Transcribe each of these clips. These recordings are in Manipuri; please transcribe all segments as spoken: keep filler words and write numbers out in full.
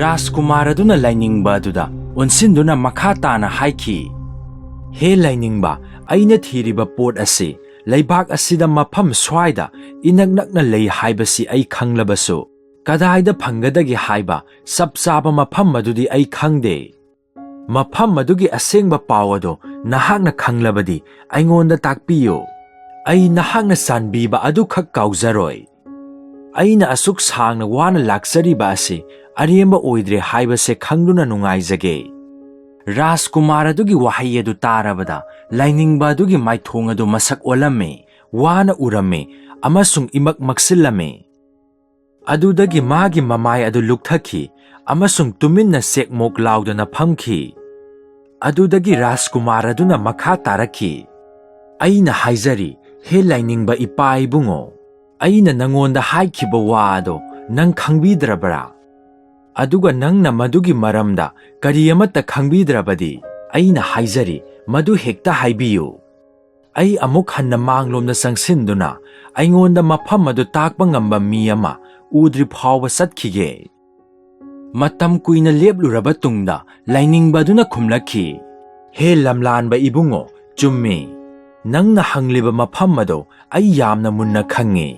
ꯔꯥꯖꯀꯨꯃꯥꯔ ꯑꯗꯨꯅ ꯂꯥꯏꯅꯤꯡꯕ ꯑꯗꯨꯗ ꯑꯣꯟꯁꯤꯟꯗꯨꯅ ꯃꯈꯥ ꯇꯥꯅ ꯍꯥꯏꯈꯤ, "ꯍꯦ ꯂꯥꯏꯅꯤꯡꯕ, ꯑꯩꯅ ꯊꯤꯔꯤꯕ ꯄꯣꯠ ꯑꯁꯤ ꯂꯩꯕꯥꯛ ꯑꯁꯤꯗ ꯃꯐꯝ ꯁ꯭ꯋꯥꯏꯗ ꯏꯅꯛ ꯅꯛꯅ ꯂꯩ ꯍꯥꯏꯕꯁꯤ ꯑꯩ ꯈꯪꯂꯕꯁꯨ, ꯀꯗꯥꯏꯗ ꯐꯪꯒꯗꯒꯦ ꯍꯥꯏꯕ ꯆꯞ ꯆꯥꯕ ꯃꯐꯝ ꯑꯗꯨꯗꯤ ꯑꯩ ꯈꯪꯗꯦ꯫ ꯃꯐꯝ ꯑꯗꯨꯒꯤ ꯑꯁꯦꯡꯕ ꯄꯥꯎ ꯑꯗꯨ ꯅꯍꯥꯛꯅ ꯈꯪꯂꯕꯗꯤ ꯑꯩꯉꯣꯟꯗ ꯇꯥꯛꯄꯤꯌꯨ꯫ ꯑꯩ ꯅꯍꯥꯛꯅ ꯆꯥꯟꯕꯤꯕ ꯑꯗꯨꯈꯛ ꯀꯥꯎꯖꯔꯣꯏ꯫ ꯑꯩꯅ ꯑꯁꯨꯛ ꯁꯥꯡꯅ ꯋꯥꯅ ꯂꯥꯛꯆꯔꯤꯕ ꯑꯁꯤ ꯑꯔꯦꯝꯕ ꯑꯣꯏꯗ꯭ꯔꯦ ꯍꯥꯏꯕꯁꯦ ꯈꯪꯗꯨꯅ ꯅꯨꯡꯉꯥꯏꯖꯒꯦ꯫" ꯔꯥꯖꯀꯨꯃꯥꯔ ꯑꯗꯨꯒꯤ ꯋꯥꯍꯩ ꯑꯗꯨ ꯇꯥꯔꯕꯗ ꯂꯥꯏꯅꯤꯡꯕ ꯑꯗꯨꯒꯤ ꯃꯥꯏꯊꯣꯡ ꯑꯗꯨ ꯃꯁꯛ ꯑꯣꯜꯂꯝꯃꯤ, ꯋꯥꯅ ꯎꯔꯝꯃꯤ ꯑꯃꯁꯨꯡ ꯏꯃꯛ ꯃꯛꯁꯤꯜꯂꯝꯃꯤ꯫ ꯑꯗꯨꯗꯒꯤ ꯃꯥꯒꯤ ꯃꯃꯥꯏ ꯑꯗꯨ ꯂꯨꯛꯊꯈꯤ ꯑꯃꯁꯨꯡ ꯇꯨꯃꯤꯟꯅ ꯆꯦꯛꯃꯣꯛ ꯂꯥꯎꯗꯅ ꯐꯝꯈꯤ꯫ ꯑꯗꯨꯗꯒꯤ ꯔꯥꯖꯀꯨꯃꯥꯔ ꯑꯗꯨꯅ ꯃꯈꯥ ꯇꯥꯔꯛꯈꯤ, "ꯑꯩꯅ ꯍꯥꯏꯖꯔꯤ, ꯍꯦ ꯂꯥꯏꯅꯤꯡꯕ ꯏꯄꯥ ꯏꯕꯨꯡꯉꯣ, ꯑꯩꯅ ꯅꯉꯣꯟꯗ ꯍꯥꯏꯈꯤꯕ ꯋꯥ ꯑꯗꯣ ꯅꯪ ꯈꯪꯕꯤꯗ꯭ꯔꯕ꯭ꯔꯥ? ꯑꯗꯨꯒ ꯅꯪꯅ ꯃꯗꯨꯒꯤ ꯃꯔꯝꯗ ꯀꯔꯤ ꯑꯃꯠꯇ ꯈꯪꯕꯤꯗ꯭ꯔꯕꯗꯤ, ꯑꯩꯅ ꯍꯥꯏꯖꯔꯤ, ꯃꯗꯨ ꯍꯦꯛꯇ ꯍꯥꯏꯕꯤꯌꯨ꯫" ꯑꯩ ꯑꯃꯨꯛ ꯍꯟꯅ ꯃꯥꯡꯂꯣꯝꯗ ꯆꯪꯁꯤꯟꯗꯨꯅ ꯑꯩꯉꯣꯟꯗ ꯃꯐꯝ ꯑꯗꯨ ꯇꯥꯛꯄ ꯉꯝꯕ ꯃꯤ ꯑꯃ ꯎꯗ꯭ꯔꯤ ꯐꯥꯎꯕ ꯆꯠꯈꯤꯒꯦ꯫ ꯃꯇꯝ ꯀꯨꯏꯅ ꯂꯦꯞꯂꯨꯔꯕ ꯇꯨꯡꯗ ꯂꯥꯏꯅꯤꯡꯕ ꯑꯗꯨꯅ ꯈꯨꯝꯂꯛꯈꯤ, "ꯍꯦ ꯂꯝꯂꯥꯟꯕ ꯏꯕꯨꯡꯉꯣ, ꯆꯨꯝꯃꯤ꯫ ꯅꯪꯅ ꯍꯪꯂꯤꯕ ꯃꯐꯝ ꯑꯗꯨ ꯑꯩ ꯌꯥꯝꯅ ꯃꯨꯟꯅ ꯈꯪꯉꯤ꯫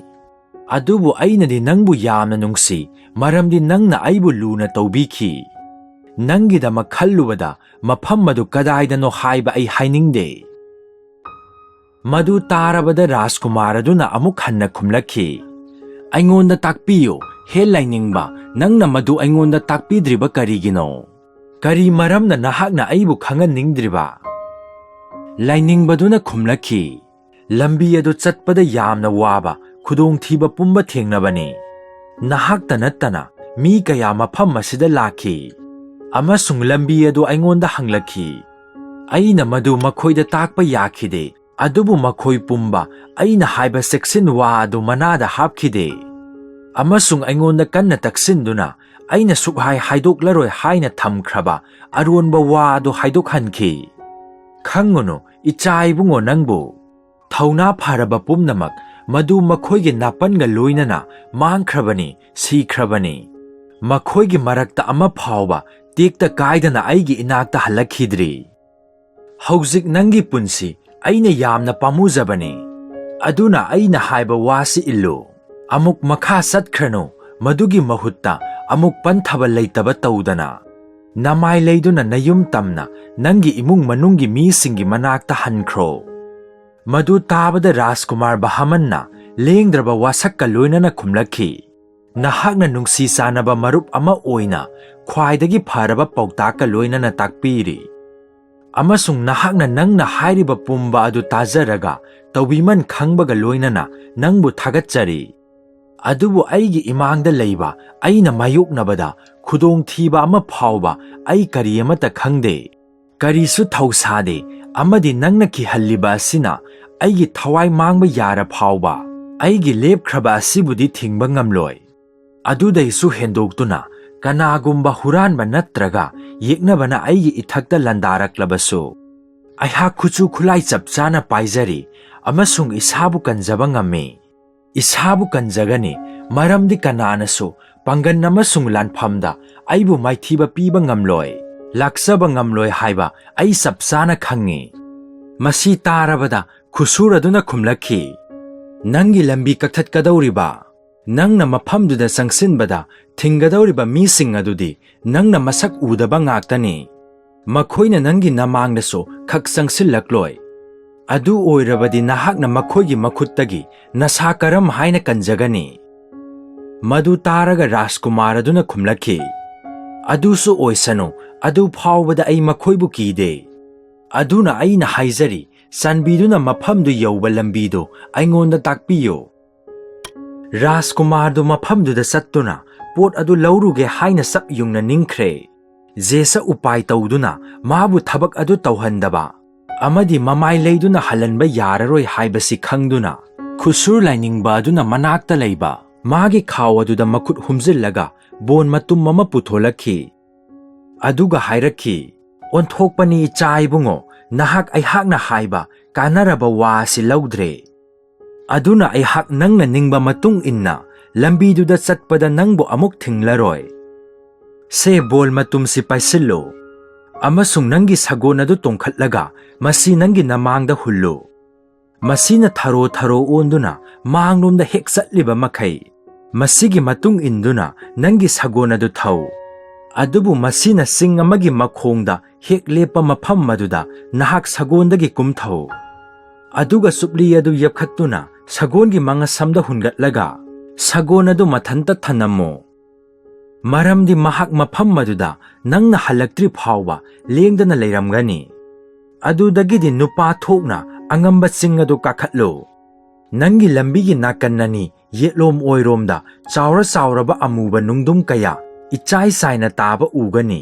ꯑꯗꯨꯕꯨ ꯑꯩꯅꯗꯤ ꯅꯪꯕꯨ ꯌꯥꯝꯅ ꯅꯨꯡꯁꯤ, ꯃꯔꯝꯗꯤ ꯅꯪꯅ ꯑꯩꯕꯨ ꯂꯨꯅ ꯇꯧꯕꯤꯈꯤ꯫ ꯅꯪꯒꯤꯗꯃꯛ ꯈꯜꯂꯨꯕꯗ ꯃꯐꯝ ꯑꯗꯨ ꯀꯗꯥꯏꯗꯅꯣ ꯍꯥꯏꯕ ꯑꯩ ꯍꯥꯏꯅꯤꯡꯗꯦ꯫" ꯃꯗꯨ ꯇꯥꯔꯕꯗ ꯔꯥꯖꯀꯨꯃꯥꯔ ꯑꯗꯨꯅ ꯑꯃꯨꯛ ꯍꯟꯅ ꯈꯨꯝꯂꯛꯈꯤ, "ꯑꯩꯉꯣꯟꯗ ꯇꯥꯛꯄꯤꯌꯨ, ꯍꯦ ꯂꯥꯏꯅꯤꯡꯕ, ꯅꯪꯅ ꯃꯗꯨ ꯑꯩꯉꯣꯟꯗ ꯇꯥꯛꯄꯤꯗ꯭ꯔꯤꯕ ꯀꯔꯤꯒꯤꯅꯣ? ꯀꯔꯤ ꯃꯔꯝꯅ ꯅꯍꯥꯛꯅ ꯑꯩꯕꯨ ꯈꯪꯍꯟꯅꯤꯡꯗ꯭ꯔꯤꯕ?" ꯂꯥꯏꯅꯤꯡꯕꯗꯨꯅ ꯈꯨꯝꯂꯛꯈꯤ, "ꯂꯝꯕꯤ ꯑꯗꯨ ꯆꯠꯄꯗ ꯌꯥꯝꯅ ꯋꯥꯕ, ꯈꯨꯗꯣꯡꯊꯤꯕ ꯄꯨꯝꯕ ꯊꯦꯡꯅꯕꯅꯤ꯫ ꯅꯍꯥꯛꯇ ꯅꯠꯇꯅ ꯃꯤ ꯀꯌꯥ ꯃꯐꯝ ꯑꯁꯤꯗ ꯂꯥꯛꯈꯤ ꯑꯃꯁꯨꯡ ꯂꯝꯕꯤ ꯑꯗꯨ ꯑꯩꯉꯣꯟꯗ ꯍꯪꯂꯛꯈꯤ꯫ ꯑꯩꯅ ꯃꯗꯨ ꯃꯈꯣꯏꯗ ꯇꯥꯛꯄ ꯌꯥꯈꯤꯗꯦ, ꯑꯗꯨꯕꯨ ꯃꯈꯣꯏ ꯄꯨꯝꯕ ꯑꯩꯅ ꯍꯥꯏꯕ ꯆꯦꯛꯁꯤꯟ ꯋꯥ ꯑꯗꯨ ꯃꯅꯥꯗ ꯍꯥꯞꯈꯤꯗꯦ, ꯑꯃꯁꯨꯡ ꯑꯩꯉꯣꯟꯗ ꯀꯟꯅ ꯇꯛꯁꯤꯟꯗꯨꯅ ꯑꯩꯅ ꯁꯨꯛꯍꯥꯏ ꯍꯥꯏꯗꯣꯛꯂꯔꯣꯏ ꯍꯥꯏꯅ ꯊꯝꯈ꯭ꯔꯕ ꯑꯔꯣꯟꯕ ꯋꯥ ꯑꯗꯨ ꯍꯥꯏꯗꯣꯛꯍꯟꯈꯤ꯫ ꯈꯪꯉꯨꯅꯨ, ꯏꯆꯥ ꯏꯕꯨꯡꯉꯣ, ꯅꯪꯕꯨ ꯊꯧꯅꯥ ꯐꯔꯕ ꯄꯨꯝꯅꯃꯛ ꯃꯗꯨ ꯃꯈꯣꯏꯒꯤ ꯅꯥꯄꯟꯒ ꯂꯣꯏꯅꯅ ꯃꯥꯡꯈ꯭ꯔꯕꯅꯤ, ꯁꯤꯈ꯭ꯔꯕꯅꯤ꯫ ꯃꯈꯣꯏꯒꯤ ꯃꯔꯛꯇ ꯑꯃ ꯐꯥꯎꯕ ꯇꯦꯛꯇ ꯀꯥꯏꯗꯅ ꯑꯩꯒꯤ ꯏꯅꯥꯛꯇ ꯍꯜꯂꯛꯈꯤꯗ꯭ꯔꯤ꯫ ꯍꯧꯖꯤꯛ ꯅꯪꯒꯤ ꯄꯨꯟꯁꯤ ꯑꯩꯅ ꯌꯥꯝꯅ ꯄꯥꯝꯃꯨꯖꯕꯅꯤ꯫ ꯑꯗꯨꯅ ꯑꯩꯅ ꯍꯥꯏꯕ ꯋꯥꯁꯤ ꯏꯜꯂꯨ꯫ ꯑꯃꯨꯛ ꯃꯈꯥ ꯆꯠꯈ꯭ꯔꯅꯨ, ꯃꯗꯨꯒꯤ ꯃꯍꯨꯠꯇ ꯑꯃꯨꯛ ꯄꯟꯊꯕ ꯂꯩꯇꯕ ꯇꯧꯗꯅ, ꯅꯃꯥꯏ ꯂꯩꯗꯨꯅ ꯅꯌꯨꯝ ꯇꯝꯅ ꯅꯪꯒꯤ ꯏꯃꯨꯡ ꯃꯅꯨꯡꯒꯤ ꯃꯤꯁꯤꯡꯒꯤ ꯃꯅꯥꯛꯇ ꯍꯟꯈ꯭ꯔꯣ꯫ ꯃꯗꯨ ꯇꯥꯕꯗ ꯔꯥꯖꯀꯨꯃꯥꯔ ꯕꯍꯃꯟꯅ ꯂꯦꯡꯗ꯭ꯔꯕ ꯋꯥꯁꯛꯀ ꯂꯣꯏꯅꯅ ꯈꯨꯝꯂꯛꯈꯤ, "ꯅꯍꯥꯛꯅ ꯅꯨꯡꯁꯤ ꯆꯥꯟꯅꯕ ꯃꯔꯨꯞ ꯑꯃ ꯑꯣꯏꯅ ꯈ꯭ꯋꯥꯏꯗꯒꯤ ꯐꯔꯕ ꯄꯥꯎꯇꯥꯛꯀ ꯂꯣꯏꯅꯅ ꯇꯥꯛꯄꯤꯔꯤ꯫ ꯑꯃꯁꯨꯡ ꯅꯍꯥꯛꯅ ꯅꯪꯅ ꯍꯥꯏꯔꯤꯕ ꯄꯨꯝꯕ ꯑꯗꯨ ꯇꯥꯖꯔꯒ ꯇꯧꯕꯤꯃꯟ ꯈꯪꯕꯒ ꯂꯣꯏꯅꯅ ꯅꯪꯕꯨ ꯊꯥꯒꯠꯆꯔꯤ꯫ ꯑꯗꯨꯕꯨ ꯑꯩꯒꯤ ꯏꯃꯥꯡꯗ ꯂꯩꯕ ꯑꯩꯅ ꯃꯥꯌꯣꯛꯅꯕꯗ ꯈꯨꯗꯣꯡꯊꯤꯕ ꯑꯃ ꯐꯥꯎꯕ ꯑꯩ ꯀꯔꯤ ꯑꯃꯠꯇ ꯈꯪꯗꯦ꯫ ꯀꯔꯤꯁꯨ ꯊꯧꯁꯥꯗꯦ, ꯑꯃꯗꯤ ꯅꯪꯅ ꯀꯤꯍꯜꯂꯤꯕ ꯑꯁꯤꯅ ꯑꯩꯒꯤ ꯊꯋꯥꯏ ꯃꯥꯡꯕ ꯌꯥꯔ ꯐꯥꯎꯕ ꯑꯩꯒꯤ ꯂꯦꯞꯈ꯭ꯔꯕ ꯑꯁꯤꯕꯨꯗꯤ ꯊꯤꯡꯕ ꯉꯝꯂꯣꯏ꯫ ꯑꯗꯨꯗꯩꯁꯨ ꯍꯦꯟꯗꯣꯛꯇꯨꯅ ꯀꯅꯥꯒꯨꯝꯕ ꯍꯨꯔꯥꯟꯕ ꯅꯠꯇ꯭ꯔꯒ ꯌꯦꯛꯅꯕꯅ ꯑꯩꯒꯤ ꯏꯊꯛꯇ ꯂꯥꯟꯗꯥꯔꯛꯂꯕꯁꯨ, ꯑꯩꯍꯥꯛ ꯈꯨꯠꯁꯨ ꯈꯨꯠꯂꯥꯏ ꯆꯞ ꯆꯥꯅ ꯄꯥꯏꯖꯔꯤ ꯑꯃꯁꯨꯡ ꯏꯁꯥꯕꯨ ꯀꯟꯖꯕ ꯉꯝꯃꯤ꯫ ꯏꯁꯥꯕꯨ ꯀꯟꯖꯒꯅꯤ, ꯃꯔꯝꯗꯤ ꯀꯅꯥꯅꯁꯨ ꯄꯥꯡꯒꯟ ꯑꯃꯁꯨꯡ ꯂꯥꯟꯐꯝꯗ ꯑꯩꯕꯨ ꯃꯥꯏꯊꯤꯕ ꯄꯤꯕ ꯉꯝꯂꯣꯏ, ꯂꯥꯛꯆꯕ ꯉꯝꯂꯣꯏ ꯍꯥꯏꯕ ꯑꯩ ꯆꯞ ꯆꯥꯅ ꯈꯪꯉꯤ꯫" ꯃꯁꯤ ꯇꯥꯔꯕꯗ ꯈꯨꯁꯨꯔ ꯑꯗꯨꯅ ꯈꯨꯝꯂꯛꯈꯤ, "ꯅꯪꯒꯤ ꯂꯝꯕꯤ ꯀꯛꯊꯠꯀꯗꯧꯔꯤꯕ, ꯅꯪꯅ ꯃꯐꯝꯗꯨꯗ ꯆꯪꯁꯤꯟꯕꯗ ꯊꯤꯡꯒꯗꯧꯔꯤꯕ ꯃꯤꯁꯤꯡ ꯑꯗꯨꯗꯤ ꯅꯪꯅ ꯃꯁꯛ ꯎꯗꯕ ꯉꯥꯛꯇꯅꯤ꯫ ꯃꯈꯣꯏꯅ ꯅꯪꯒꯤ ꯅꯃꯥꯡꯗꯁꯨ ꯈꯛ ꯆꯪꯁꯤꯜꯂꯛꯂꯣꯏ꯫ ꯑꯗꯨ ꯑꯣꯏꯔꯕꯗꯤ ꯅꯍꯥꯛꯅ ꯃꯈꯣꯏꯒꯤ ꯃꯈꯨꯠꯇꯒꯤ ꯅꯁꯥ ꯀꯔꯝ ꯍꯥꯏꯅ ꯀꯟꯖꯒꯅꯤ?" ꯃꯗꯨ ꯇꯥꯔꯒ ꯔꯥꯖꯀꯨꯃꯥꯔ ꯑꯗꯨꯅ ꯈꯨꯝꯂꯛꯈꯤ, "ꯑꯗꯨꯁꯨ ꯑꯣꯏꯁꯅꯨ, ꯑꯗꯨ ꯐꯥꯎꯕꯗ ꯑꯩ ꯃꯈꯣꯏꯕꯨ ꯀꯤꯗꯦ꯫ ꯑꯗꯨꯅ ꯑꯩꯅ ꯍꯥꯏꯖꯔꯤ, ꯆꯥꯟꯕꯤꯗꯨꯅ ꯃꯐꯝꯗꯨ ꯌꯧꯕ ꯂꯝꯕꯤꯗꯨ ꯑꯩꯉꯣꯟꯗ ꯇꯥꯛꯄꯤꯌꯨ꯫" ꯔꯥꯖꯀꯨꯃꯥꯔꯗꯨ ꯃꯐꯝꯗꯨꯗ ꯆꯠꯇꯨꯅ ꯄꯣꯠ ꯑꯗꯨ ꯂꯧꯔꯨꯒꯦ ꯍꯥꯏꯅ ꯆꯞ ꯌꯨꯡꯅ ꯅꯤꯡꯈ꯭ꯔꯦ꯫ ꯖꯦꯁ ꯎꯄꯥꯏ ꯇꯧꯗꯨꯅ ꯃꯥꯕꯨ ꯊꯕꯛ ꯑꯗꯨ ꯇꯧꯍꯟꯗꯕ ꯑꯃꯗꯤ ꯃꯃꯥꯏ ꯂꯩꯗꯨꯅ ꯍꯜꯍꯟꯕ ꯌꯥꯔꯔꯣꯏ ꯍꯥꯏꯕꯁꯤ ꯈꯪꯗꯨꯅ, ꯈꯨꯁꯨꯔ ꯂꯥꯏꯅꯤꯡꯕ ꯑꯗꯨꯅ ꯃꯅꯥꯛꯇ ꯂꯩꯕ ꯃꯥꯒꯤ ꯈꯥꯎ ꯑꯗꯨꯗ ꯃꯈꯨꯠ ꯍꯨꯝꯖꯤꯜꯂꯒ ꯕꯣꯟ ꯃꯇꯨꯝ ꯑꯃ ꯄꯨꯊꯣꯂꯛꯈꯤ꯫ ꯑꯗꯨꯒ ꯍꯥꯏꯔꯛꯈꯤ, "ꯑꯣꯟꯊꯣꯛꯄꯅꯤ ꯏꯆꯥ ꯏꯕꯨꯡꯉꯣ, ꯅꯍꯥꯛ ꯑꯩꯍꯥꯛꯅ ꯍꯥꯏꯕ ꯀꯥꯟꯅꯔꯕ ꯋꯥ ꯑꯁꯤ ꯂꯧꯗ꯭ꯔꯦ꯫ ꯑꯗꯨꯅ ꯑꯩꯍꯥꯛ ꯅꯪꯅ ꯅꯤꯡꯕ ꯃꯇꯨꯡ ꯏꯟꯅ ꯂꯝꯕꯤꯗꯨꯗ ꯆꯠꯄꯗ ꯅꯪꯕꯨ ꯑꯃꯨꯛ ꯊꯤꯡꯂꯔꯣꯏ꯫ ꯁꯦ, ꯕꯣꯜ ꯃꯇꯨꯝꯁꯤ ꯄꯥꯏꯁꯤꯜꯂꯨ, ꯑꯃꯁꯨꯡ ꯅꯪꯒꯤ ꯁꯒꯣꯜ ꯑꯗꯨ ꯇꯣꯡꯈꯠꯂꯒ ꯃꯁꯤ ꯅꯪꯒꯤ ꯅꯃꯥꯡꯗ ꯍꯨꯜꯂꯨ꯫ ꯃꯁꯤꯅ ꯊꯔꯣ ꯊꯔꯣ ꯑꯣꯟꯗꯨꯅ ꯃꯥꯡꯂꯣꯝꯗ ꯍꯦꯛ ꯆꯠꯂꯤꯕ ꯃꯈꯩ, ꯃꯁꯤꯒꯤ ꯃꯇꯨꯡ ꯏꯟꯗꯨꯅ ꯅꯪꯒꯤ ꯁꯒꯣꯜ ꯑꯗꯨ ꯊꯧ꯫ ꯑꯗꯨꯕꯨ ꯃꯁꯤꯅ ꯆꯤꯡ ꯑꯃꯒꯤ ꯃꯈꯣꯡꯗ ꯍꯦꯛ ꯂꯦꯞꯄ ꯃꯐꯝ ꯑꯗꯨꯗ ꯅꯍꯥꯛ ꯁꯒꯣꯜꯗꯒꯤ ꯀꯨꯝꯊꯧ꯫ ꯑꯗꯨꯒ ꯆꯨꯞꯂꯤ ꯑꯗꯨ ꯌꯦꯞꯈꯠꯇꯨꯅ ꯁꯒꯣꯜꯒꯤ ꯃꯉꯁꯝꯗ ꯍꯨꯟꯒꯠꯂꯒ ꯁꯒꯣꯜ ꯑꯗꯨ ꯃꯊꯟꯇ ꯊꯅꯝꯃꯨ꯫ ꯃꯔꯝꯗꯤ ꯃꯍꯥꯛ ꯃꯐꯝ ꯑꯗꯨꯗ ꯅꯪꯅ ꯍꯜꯂꯛꯇ꯭ꯔꯤ ꯐꯥꯎꯕ ꯂꯦꯡꯗꯅ ꯂꯩꯔꯝꯒꯅꯤ꯫ ꯑꯗꯨꯗꯒꯤꯗꯤ ꯅꯨꯄꯥ ꯊꯣꯛꯅ ꯑꯉꯝꯕ ꯆꯤꯡ ꯑꯗꯨ ꯀꯥꯈꯠꯂꯨ꯫ ꯅꯪꯒꯤ ꯂꯝꯕꯤꯒꯤ ꯅꯥꯀꯟ ꯑꯅꯤ ꯌꯦꯠꯂꯣꯝ ꯑꯣꯏꯔꯣꯝꯗ ꯆꯥꯎꯔ ꯆꯥꯎꯔꯕ ꯑꯃꯨꯕ ꯅꯨꯡꯗꯨꯝ ꯀꯌꯥ ꯏꯆꯥꯏ ꯆꯥꯏꯅ ꯇꯥꯕ ꯎꯒꯅꯤ꯫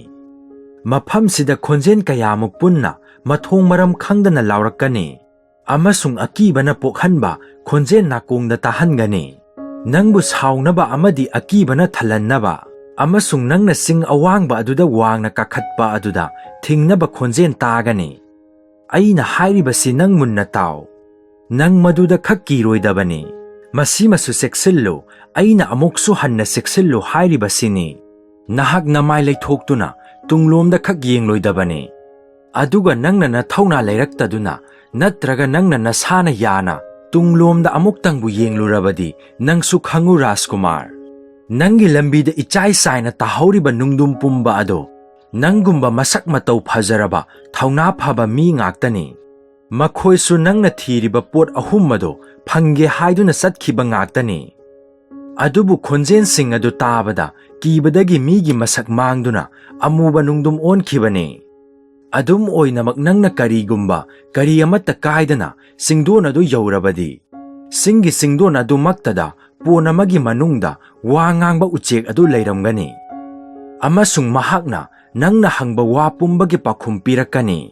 ꯃꯐꯝꯁꯤꯗ ꯈꯣꯟꯖꯦꯜ ꯀꯌꯥꯃꯨꯛ ꯄꯨꯟꯅ ꯃꯊꯣꯡ ꯃꯔꯝ ꯈꯪꯗꯅ ꯂꯥꯎꯔꯛꯀꯅꯤ, ꯑꯃꯁꯨꯡ ꯑꯀꯤꯕꯅ ꯄꯣꯛꯍꯟꯕ ꯈꯣꯟꯖꯦꯜ ꯅꯥꯀꯣꯡꯗ ꯇꯥꯍꯟꯒꯅꯤ꯫ ꯅꯪꯕꯨ ꯁꯥꯎꯅꯕ ꯑꯃꯗꯤ ꯑꯀꯤꯕꯅ ꯊꯜꯍꯟꯅꯕ, ꯑꯃꯁꯨꯡ ꯅꯪꯅ ꯆꯤꯡ ꯑꯋꯥꯡꯕ ꯑꯗꯨꯗ ꯋꯥꯡꯅ ꯀꯥꯈꯠꯄ ꯑꯗꯨꯗ ꯊꯤꯡꯅꯕ ꯈꯣꯟꯖꯦꯜ ꯇꯥꯒꯅꯤ꯫ ꯑꯩꯅ ꯍꯥꯏꯔꯤꯕꯁꯤ ꯅꯪ ꯃꯨꯟꯅ ꯇꯥꯎ꯫ ꯅꯪ ꯃꯗꯨꯗ ꯈꯛ ꯀꯤꯔꯣꯏꯗꯕꯅꯤ꯫ ꯃꯁꯤꯃꯁꯨ ꯆꯦꯛꯁꯤꯜꯂꯨ, ꯑꯩꯅ ꯑꯃꯨꯛꯁꯨ ꯍꯟꯅ ꯆꯦꯛꯁꯤꯜꯂꯨ ꯍꯥꯏꯔꯤꯕꯁꯤꯅꯤ꯫ ꯅꯍꯥꯛ ꯅꯃꯥꯏ ꯂꯩꯊꯣꯛꯇꯨꯅ ꯇꯨꯡꯂꯣꯝꯗ ꯈꯛ ꯌꯦꯡꯂꯣꯏꯗꯕꯅꯤ꯫ ꯑꯗꯨꯒ ꯅꯪꯅ ꯅꯊꯧꯅꯥ ꯂꯩꯔꯛꯇꯗꯨꯅ ꯅꯠꯇ꯭ꯔꯒ ꯅꯪꯅ ꯅꯁꯥꯅ ꯌꯥꯅ ꯇꯨꯡꯂꯣꯝꯗ ꯑꯃꯨꯛꯇꯪꯕꯨ ꯌꯦꯡꯂꯨꯔꯕꯗꯤ, ꯅꯪꯁꯨ ꯈꯪꯉꯨ ꯔꯥꯖꯀꯨꯃꯥꯔ, ꯅꯪꯒꯤ ꯂꯝꯕꯤꯗ ꯏꯆꯥꯏ ꯆꯥꯏꯅ ꯇꯥꯍꯧꯔꯤꯕ ꯅꯨꯡꯗꯨꯝ ꯄꯨꯝꯕ ꯑꯗꯣ ꯅꯪꯒꯨꯝꯕ ꯃꯁꯛ ꯃꯇꯧ ꯐꯖꯔꯕ, ꯊꯧꯅꯥ ꯐꯕ ꯃꯤ ꯉꯥꯛꯇꯅꯤ꯫ ꯃꯈꯣꯏꯁꯨ ꯅꯪꯅ ꯊꯤꯔꯤꯕ ꯄꯣꯠ ꯑꯍꯨꯝ ꯑꯗꯨ ꯐꯪꯒꯦ ꯍꯥꯏꯗꯨꯅ ꯆꯠꯈꯤꯕ ꯉꯥꯛꯇꯅꯤ꯫ ꯑꯗꯨꯕꯨ ꯈꯣꯟꯖꯦꯜꯁꯤꯡ ꯑꯗꯨ ꯇꯥꯕꯗ ꯀꯤꯕꯗꯒꯤ ꯃꯤꯒꯤ ꯃꯁꯛ ꯃꯥꯡꯗꯨꯅ ꯑꯃꯨꯕ ꯅꯨꯡꯗꯨꯝ ꯑꯣꯟꯈꯤꯕꯅꯤ꯫ ꯑꯗꯨꯝ ꯑꯣꯏꯅꯃꯛ, ꯅꯪꯅ ꯀꯔꯤꯒꯨꯝꯕ ꯀꯔꯤ ꯑꯃꯠꯇ ꯀꯥꯏꯗꯅ ꯆꯤꯡꯗꯣꯟ ꯑꯗꯨ ꯌꯧꯔꯕꯗꯤ, ꯆꯤꯡꯒꯤ ꯆꯤꯡꯗꯣꯟ ꯑꯗꯨꯃꯛꯇꯗ ꯄꯣꯟ ꯑꯃꯒꯤ ꯃꯅꯨꯡꯗ ꯋꯥ ꯉꯥꯡꯕ ꯎꯆꯦꯛ ꯑꯗꯨ ꯂꯩꯔꯝꯒꯅꯤ, ꯑꯃꯁꯨꯡ ꯃꯍꯥꯛꯅ ꯅꯪꯅ ꯍꯪꯕ ꯋꯥ ꯄꯨꯝꯕꯒꯤ ꯄꯥꯎꯈꯨꯝ ꯄꯤꯔꯛꯀꯅꯤ꯫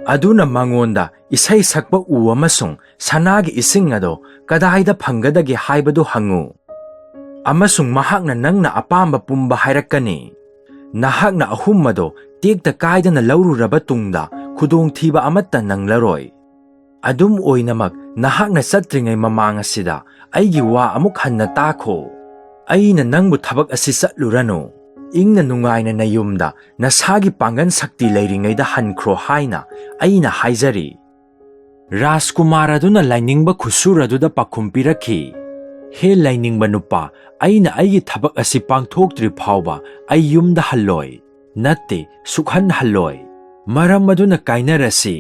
ꯑꯗꯨꯅ ꯃꯉꯣꯟꯗ ꯏꯁꯩ ꯁꯛꯄ ꯎ ꯑꯃꯁꯨꯡ ꯁꯅꯥꯒꯤ ꯏꯁꯤꯡ ꯑꯗꯣ ꯀꯗꯥꯏꯗ ꯐꯪꯒꯗꯒꯦ ꯍꯥꯏꯕꯗꯨ ꯍꯪꯉꯨ, ꯑꯃꯁꯨꯡ ꯃꯍꯥꯛꯅ ꯅꯪꯅ ꯑꯄꯥꯝꯕ ꯄꯨꯝꯕ ꯍꯥꯏꯔꯛꯀꯅꯤ꯫ ꯅꯍꯥꯛꯅ ꯑꯍꯨꯝ ꯑꯗꯣ ꯇꯦꯛꯇ ꯀꯥꯏꯗꯅ ꯂꯧꯔꯨꯔꯕ ꯇꯨꯡꯗ, ꯈꯨꯗꯣꯡꯊꯤꯕ ꯑꯃꯠꯇ ꯅꯪꯂꯔꯣꯏ꯫ ꯑꯗꯨꯝ ꯑꯣꯏꯅꯃꯛ, ꯅꯍꯥꯛꯅ ꯆꯠꯇ꯭ꯔꯤꯉꯩ ꯃꯃꯥꯡ ꯑꯁꯤꯗ ꯑꯩꯒꯤ ꯋꯥ ꯑꯃꯨꯛ ꯍꯟꯅ ꯇꯥꯈꯣ꯫ ꯑꯩꯅ ꯅꯪꯕꯨ ꯊꯕꯛ ꯑꯁꯤ ꯆꯠꯂꯨꯔꯅꯨ, ꯏꯪꯅ ꯅꯨꯡꯉꯥꯏꯅ ꯅꯌꯨꯝꯗ ꯅꯁꯥꯒꯤ ꯄꯥꯡꯒꯜ ꯁꯛꯇꯤ ꯂꯩꯔꯤꯉꯩꯗ ꯍꯟꯈ꯭ꯔꯣ ꯍꯥꯏꯅ ꯑꯩꯅ ꯍꯥꯏꯖꯔꯤ꯫ ꯔꯥꯖꯀꯨꯃꯥꯔ ꯑꯗꯨꯅ ꯂꯥꯏꯅꯤꯡꯕ ꯈꯨꯁꯨꯔ ꯑꯗꯨꯗ ꯄꯥꯎꯈꯨꯝ ꯄꯤꯔꯛꯈꯤ, "ꯍꯦ ꯂꯥꯏꯅꯤꯡꯕ ꯅꯨꯄꯥ, ꯑꯩꯅ ꯑꯩꯒꯤ ꯊꯕꯛ ꯑꯁꯤ ꯄꯥꯡꯊꯣꯛꯇ꯭ꯔꯤ ꯐꯥꯎꯕ ꯑꯩ ꯌꯨꯝꯗ ꯍꯜꯂꯣꯏ꯫ ꯅꯠꯇꯦ, ꯁꯨꯛꯍꯟ ꯍꯜꯂꯣꯏ꯫ ꯃꯔꯝ ꯑꯗꯨꯅ ꯀꯥꯏꯅꯔꯁꯤ꯫"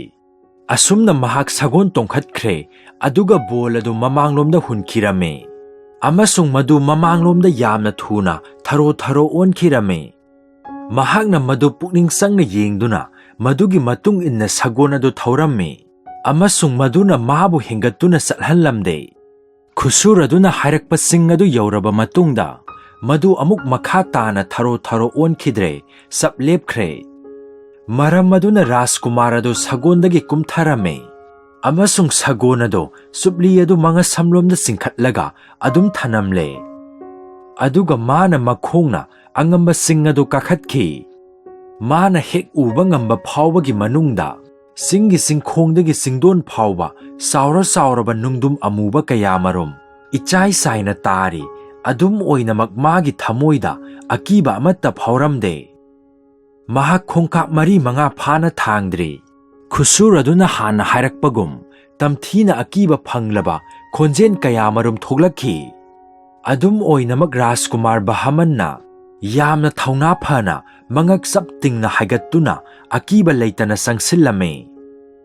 ꯑꯁꯨꯝꯅ ꯃꯍꯥꯛ ꯁꯒꯣꯜ ꯇꯣꯡꯈꯠꯈ꯭ꯔꯦ, ꯑꯗꯨꯒ ꯕꯣꯜ ꯑꯗꯨ ꯃꯃꯥꯡꯂꯣꯝꯗ ꯍꯨꯟꯈꯤꯔꯝꯃꯤ, ꯑꯃꯁꯨꯡ ꯃꯗꯨ ꯃꯃꯥꯡꯂꯣꯝꯗ ꯌꯥꯝꯅ ꯊꯨꯅ ꯊꯔꯣ ꯊꯔꯣ ꯑꯣꯟꯈꯤꯔꯝꯃꯤ꯫ ꯃꯍꯥꯛꯅ ꯃꯗꯨ ꯄꯨꯛꯅꯤꯡ ꯆꯪꯅ ꯌꯦꯡꯗꯨꯅ, ꯃꯗꯨꯒꯤ ꯃꯇꯨꯡ ꯏꯟꯅ ꯁꯒꯣꯜ ꯑꯗꯨ ꯊꯧꯔꯝꯃꯤ, ꯑꯃꯁꯨꯡ ꯃꯗꯨꯅ ꯃꯥꯕꯨ ꯍꯦꯟꯒꯠꯇꯨꯅ ꯆꯠꯍꯜꯂꯝꯗꯦ꯫ ꯈꯨꯁꯨꯔ ꯑꯗꯨꯅ ꯍꯥꯏꯔꯛꯄꯁꯤꯡ ꯑꯗꯨ ꯌꯧꯔꯕ ꯃꯇꯨꯡꯗ, ꯃꯗꯨ ꯑꯃꯨꯛ ꯃꯈꯥ ꯇꯥꯅ ꯊꯔꯣ ꯊꯔꯣ ꯑꯣꯟꯈꯤꯗ꯭ꯔꯦ, ꯆꯞ ꯂꯦꯞꯈ꯭ꯔꯦ꯫ ꯃꯔꯝ ꯑꯗꯨꯅ ꯔꯥꯖꯀꯨꯃꯥꯔ ꯑꯗꯨ ꯁꯒꯣꯜꯗꯒꯤ ꯀꯨꯝꯊꯔꯝꯃꯤ, ꯑꯃꯁꯨꯡ ꯁꯒꯣꯜ ꯑꯗꯨ ꯆꯨꯞꯂꯤ ꯑꯗꯨ ꯃꯉꯁꯝꯂꯣꯝꯗ ꯆꯤꯡꯈꯠꯂꯒ ꯑꯗꯨꯝ ꯊꯅꯝꯂꯦ꯫ ꯑꯗꯨꯒ ꯃꯥꯅ ꯃꯈꯣꯡꯅ ꯑꯉꯝꯕꯁꯤꯡ ꯑꯗꯨ ꯀꯥꯈꯠꯈꯤ꯫ ꯃꯥꯅ ꯍꯦꯛ ꯎꯕ ꯉꯝꯕ ꯐꯥꯎꯕꯒꯤ ꯃꯅꯨꯡꯗ, ꯆꯤꯡꯒꯤ ꯆꯤꯡꯈꯣꯡꯗꯒꯤ ꯆꯤꯡꯗꯣꯟ ꯐꯥꯎꯕ ꯆꯥꯎꯔ ꯆꯥꯎꯔꯕ ꯅꯨꯡꯗꯨꯝ ꯑꯃꯨꯕ ꯀꯌꯥꯃꯔꯨꯝ ꯏꯆꯥꯏ ꯆꯥꯏꯅ ꯇꯥꯔꯤ꯫ ꯑꯗꯨꯝ ꯑꯣꯏꯅꯃꯛ ꯃꯥꯒꯤ ꯊꯃꯣꯏꯗ ꯑꯀꯤꯕ ꯑꯃꯠꯇ ꯐꯥꯎꯔꯝꯗꯦ꯫ ꯃꯍꯥꯛ ꯈꯣꯡꯀꯥꯞ ꯃꯔꯤ ꯃꯉꯥ ꯐꯥꯅ ꯊꯥꯡꯗ꯭ꯔꯤ꯫ ꯈꯨꯁꯨꯔ ꯑꯗꯨꯅ ꯍꯥꯟꯅ ꯍꯥꯏꯔꯛꯄꯒꯨꯝ, ꯇꯝꯊꯤꯅ ꯑꯀꯤꯕ ꯐꯪꯂꯕ ꯈꯣꯟꯖꯦꯜ ꯀꯌꯥꯃꯔꯨꯝ ꯊꯣꯛꯂꯛꯈꯤ꯫ ꯑꯗꯨꯝ ꯑꯣꯏꯅꯃꯛ ꯔꯥꯖꯀꯨꯃꯥꯔ ꯕꯍꯃꯟꯅ ꯌꯥꯝꯅ ꯊꯧꯅꯥ ꯐꯅ ꯃꯉꯛ ꯆꯞ ꯇꯤꯡꯅ ꯍꯥꯏꯒꯠꯇꯨꯅ ꯑꯀꯤꯕ ꯂꯩꯇꯅ ꯆꯪꯁꯤꯜꯂꯝꯃꯤ꯫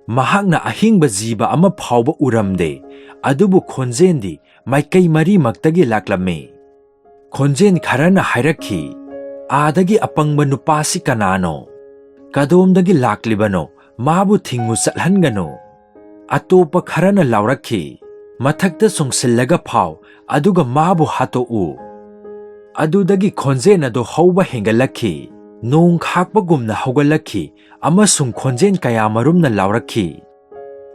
ꯃꯍꯥꯛꯅ ꯑꯍꯤꯡꯕ ꯖꯤꯕ ꯑꯃ ꯐꯥꯎꯕ ꯎꯔꯝꯗꯦ, ꯑꯗꯨꯕꯨ ꯈꯣꯟꯖꯦꯜꯗꯤ ꯃꯥꯏꯀꯩ ꯃꯔꯤꯃꯛꯇꯒꯤ ꯂꯥꯛꯂꯝꯃꯤ꯫ ꯈꯣꯟꯖꯦꯜ ꯈꯔꯅ ꯍꯥꯏꯔꯛꯈꯤ, "ꯑꯥꯗꯒꯤ ꯑꯄꯪꯕ ꯅꯨꯄꯥꯁꯤ ꯀꯅꯥꯅꯣ? ꯀꯗꯣꯝꯗꯒꯤ ꯂꯥꯛꯂꯤꯕꯅꯣ? ꯃꯥꯕꯨ ꯊꯤꯡꯉꯨ, ꯆꯠꯍꯟꯒꯅꯨ!" ꯑꯇꯣꯞꯄ ꯈꯔꯅ ꯂꯥꯎꯔꯛꯈꯤ, "ꯃꯊꯛꯇ ꯆꯣꯡꯁꯤꯜꯂꯒ ꯐꯥꯎ, ꯑꯗꯨꯒ ꯃꯥꯕꯨ ꯍꯥꯠꯇꯣꯛꯎ!" ꯑꯗꯨꯗꯒꯤ ꯈꯣꯟꯖꯦꯜ ꯑꯗꯨ ꯍꯧꯕ ꯍꯦꯟꯒꯠꯂꯛꯈꯤ, ꯅꯣꯡ ꯈꯥꯛꯄꯒꯨꯝꯅ ꯍꯧꯒꯠꯂꯛꯈꯤ, ꯑꯃꯁꯨꯡ ꯈꯣꯟꯖꯦꯜ ꯀꯌꯥꯃꯔꯨꯝꯅ ꯂꯥꯎꯔꯛꯈꯤ,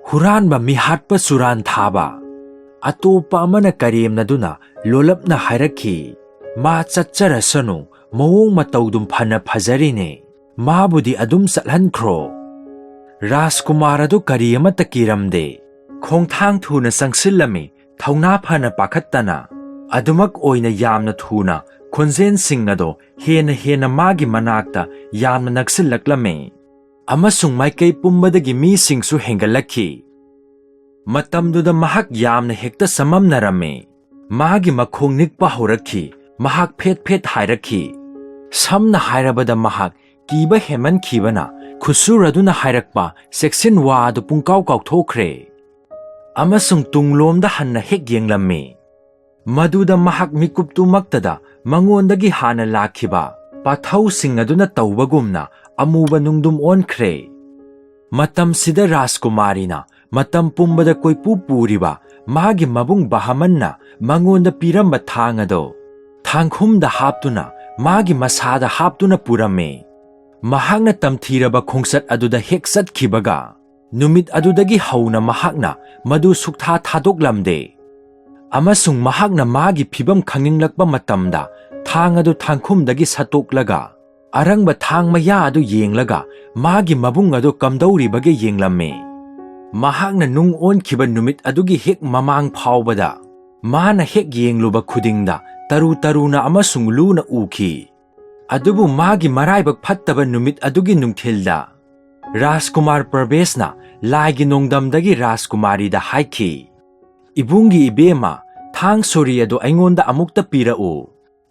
"ꯍꯨꯔꯥꯟꯕ, ꯃꯤꯍꯥꯠꯄ, ꯆꯨꯔꯥꯟ ꯊꯥꯕ!" ꯑꯇꯣꯞꯄ ꯑꯃꯅ ꯀꯔꯦꯝꯅꯗꯨꯅ ꯂꯣꯂꯞꯅ ꯍꯥꯏꯔꯛꯈꯤ, "ꯃꯥ ꯆꯠꯆꯔꯁꯅꯨ, ꯃꯑꯣꯡ ꯃꯇꯧꯗꯨꯝ ꯐꯅ ꯐꯖꯔꯤꯅꯦ, ꯃꯥꯕꯨꯗꯤ ꯑꯗꯨꯝ ꯆꯠꯍꯟꯈ꯭ꯔꯣ!" ꯔꯥꯖꯀꯨꯃꯥꯔ ꯑꯗꯨ ꯀꯔꯤ ꯑꯃꯠꯇ ꯀꯤꯔꯝꯗꯦ꯫ ꯈꯣꯡꯊꯥꯡ ꯊꯨꯅ ꯆꯪꯁꯤꯜꯂꯝꯃꯤ, ꯊꯧꯅꯥ ꯐꯅ ꯄꯥꯈꯠꯇꯅ꯫ ꯑꯗꯨꯃꯛ ꯑꯣꯏꯅ ꯌꯥꯝꯅ ꯊꯨꯅ ꯈꯣꯟꯖꯦꯜꯁꯤꯡ ꯑꯗꯣ ꯍꯦꯟꯅ ꯍꯦꯟꯅ ꯃꯥꯒꯤ ꯃꯅꯥꯛꯇ ꯌꯥꯝꯅ ꯅꯛꯁꯤꯜꯂꯛꯂꯝꯃꯤ꯫ ꯑꯃꯁꯨꯡ ꯃꯥꯏꯀꯩ ꯄꯨꯝꯕꯗꯒꯤ ꯃꯤꯁꯤꯡꯁꯨ ꯍꯦꯟꯒꯠꯂꯛꯈꯤ꯫ ꯃꯇꯝꯗꯨꯗ ꯃꯍꯥꯛ ꯌꯥꯝꯅ ꯍꯦꯛꯇ ꯆꯃꯝꯅꯔꯝꯃꯤ꯫ ꯃꯥꯒꯤ ꯃꯈꯣꯡ ꯅꯤꯛꯄ ꯍꯧꯔꯛꯈꯤ꯫ ꯃꯍꯥꯛ ꯐꯦꯠ ꯐꯦꯠ ꯍꯥꯏꯔꯛꯈꯤ꯫ ꯁꯝꯅ ꯍꯥꯏꯔꯕꯗ, ꯃꯍꯥꯛ ꯀꯤꯕ ꯍꯦꯟꯃꯟꯈꯤꯕꯅ ꯈꯨꯠꯁꯨꯔ ꯑꯗꯨꯅ ꯍꯥꯏꯔꯛꯄ "ꯆꯦꯛꯁꯤꯟ" ꯋꯥ ꯑꯗꯨ ꯄꯨꯡꯀꯥꯎ ꯀꯥꯎꯊꯣꯛꯈ꯭ꯔꯦ꯫ ꯑꯃꯁꯨꯡ ꯇꯨꯡꯂꯣꯝꯗ ꯍꯟꯅ ꯍꯦꯛ ꯌꯦꯡꯂꯝꯃꯤ꯫ ꯃꯗꯨꯗ ꯃꯍꯥꯛ ꯃꯤꯀꯨꯞꯇꯨꯃꯛꯇꯗ ꯃꯉꯣꯟꯗꯒꯤ ꯍꯥꯟꯅ ꯂꯥꯛꯈꯤꯕ ꯄꯥꯊꯧꯁꯤꯡ ꯑꯗꯨꯅ ꯇꯧꯕꯒꯨꯝꯅ ꯑꯃꯨꯕ ꯅꯨꯡꯗꯨꯝ ꯑꯣꯟꯈ꯭ꯔꯦ꯫ ꯃꯇꯝꯁꯤꯗ ꯔꯥꯖꯀꯨꯃꯥꯔꯤꯅ ꯃꯇꯝ ꯄꯨꯝꯕꯗ ꯀꯣꯏꯄꯨ ꯄꯨꯔꯤꯕ ꯃꯥꯒꯤ ꯃꯕꯨꯡ ꯕꯍꯃꯟꯅ ꯃꯉꯣꯟꯗ ꯄꯤꯔꯝꯕ ꯊꯥꯡ ꯑꯗꯣ ꯊꯥꯡꯈꯨꯝꯗ ꯍꯥꯞꯇꯨꯅ ꯃꯥꯒꯤ ꯃꯁꯥꯗ ꯍꯥꯞꯇꯨꯅ ꯄꯨꯔꯝꯃꯤ꯫ ꯃꯍꯥꯛꯅ ꯇꯝꯊꯤꯔꯕ ꯈꯣꯡꯆꯠ ꯑꯗꯨꯗ ꯍꯦꯛ ꯆꯠꯈꯤꯕꯒ, ꯅꯨꯃꯤꯠ ꯑꯗꯨꯗꯒꯤ ꯍꯧꯅ ꯃꯍꯥꯛꯅ ꯃꯗꯨ ꯁꯨꯛꯊꯥ ꯊꯥꯗꯣꯛꯂꯝꯗꯦ꯫ ꯑꯃꯁꯨꯡ ꯃꯍꯥꯛꯅ ꯃꯥꯒꯤ ꯐꯤꯚꯝ ꯈꯪꯅꯤꯡꯂꯛꯄ ꯃꯇꯝꯗ, ꯊꯥꯡ ꯑꯗꯨ ꯊꯥꯡꯈꯨꯝꯗꯒꯤ ꯁꯠꯇꯣꯛꯂꯒ, ꯑꯔꯪꯕ ꯊꯥꯡ ꯃꯌꯥ ꯑꯗꯨ ꯌꯦꯡꯂꯒ, ꯃꯥꯒꯤ ꯃꯕꯨꯡ ꯑꯗꯨ ꯀꯝꯗꯧꯔꯤꯕꯒꯦ ꯌꯦꯡꯂꯝꯃꯤ꯫ ꯃꯍꯥꯛꯅ ꯅꯨꯡ ꯑꯣꯟꯈꯤꯕ ꯅꯨꯃꯤꯠ ꯑꯗꯨꯒꯤ ꯍꯦꯛ ꯃꯃꯥꯡ ꯐꯥꯎꯕꯗ, ꯃꯥꯅ ꯍꯦꯛ ꯌꯦꯡꯂꯨꯕ ꯈꯨꯗꯤꯡꯗ ꯇꯔꯨ ꯇꯔꯨꯅ ꯑꯃꯁꯨꯡ ꯂꯨꯅ ꯎꯈꯤ꯫ ꯑꯗꯨꯕꯨ ꯃꯥꯒꯤ ꯃꯔꯥꯏꯕꯛ ꯐꯠꯇꯕ ꯅꯨꯃꯤꯠ ꯑꯗꯨꯒꯤ ꯅꯨꯡꯊꯤꯜꯗ, ꯔꯥꯖꯀꯨꯃꯥꯔ ꯄ꯭ꯔꯕꯦꯁꯅ ꯂꯥꯏꯒꯤ ꯅꯣꯡꯗꯝꯗꯒꯤ ꯔꯥꯖꯀꯨꯃꯥꯔꯤꯗ ꯍꯥꯏꯈꯤ, "ꯏꯕꯨꯡꯒꯤ ꯏꯕꯦꯝꯃ, ꯊꯥꯡ ꯁꯣꯔꯤ ꯑꯗꯨ ꯑꯩꯉꯣꯟꯗ ꯑꯃꯨꯛꯇ ꯄꯤꯔꯛꯎ꯫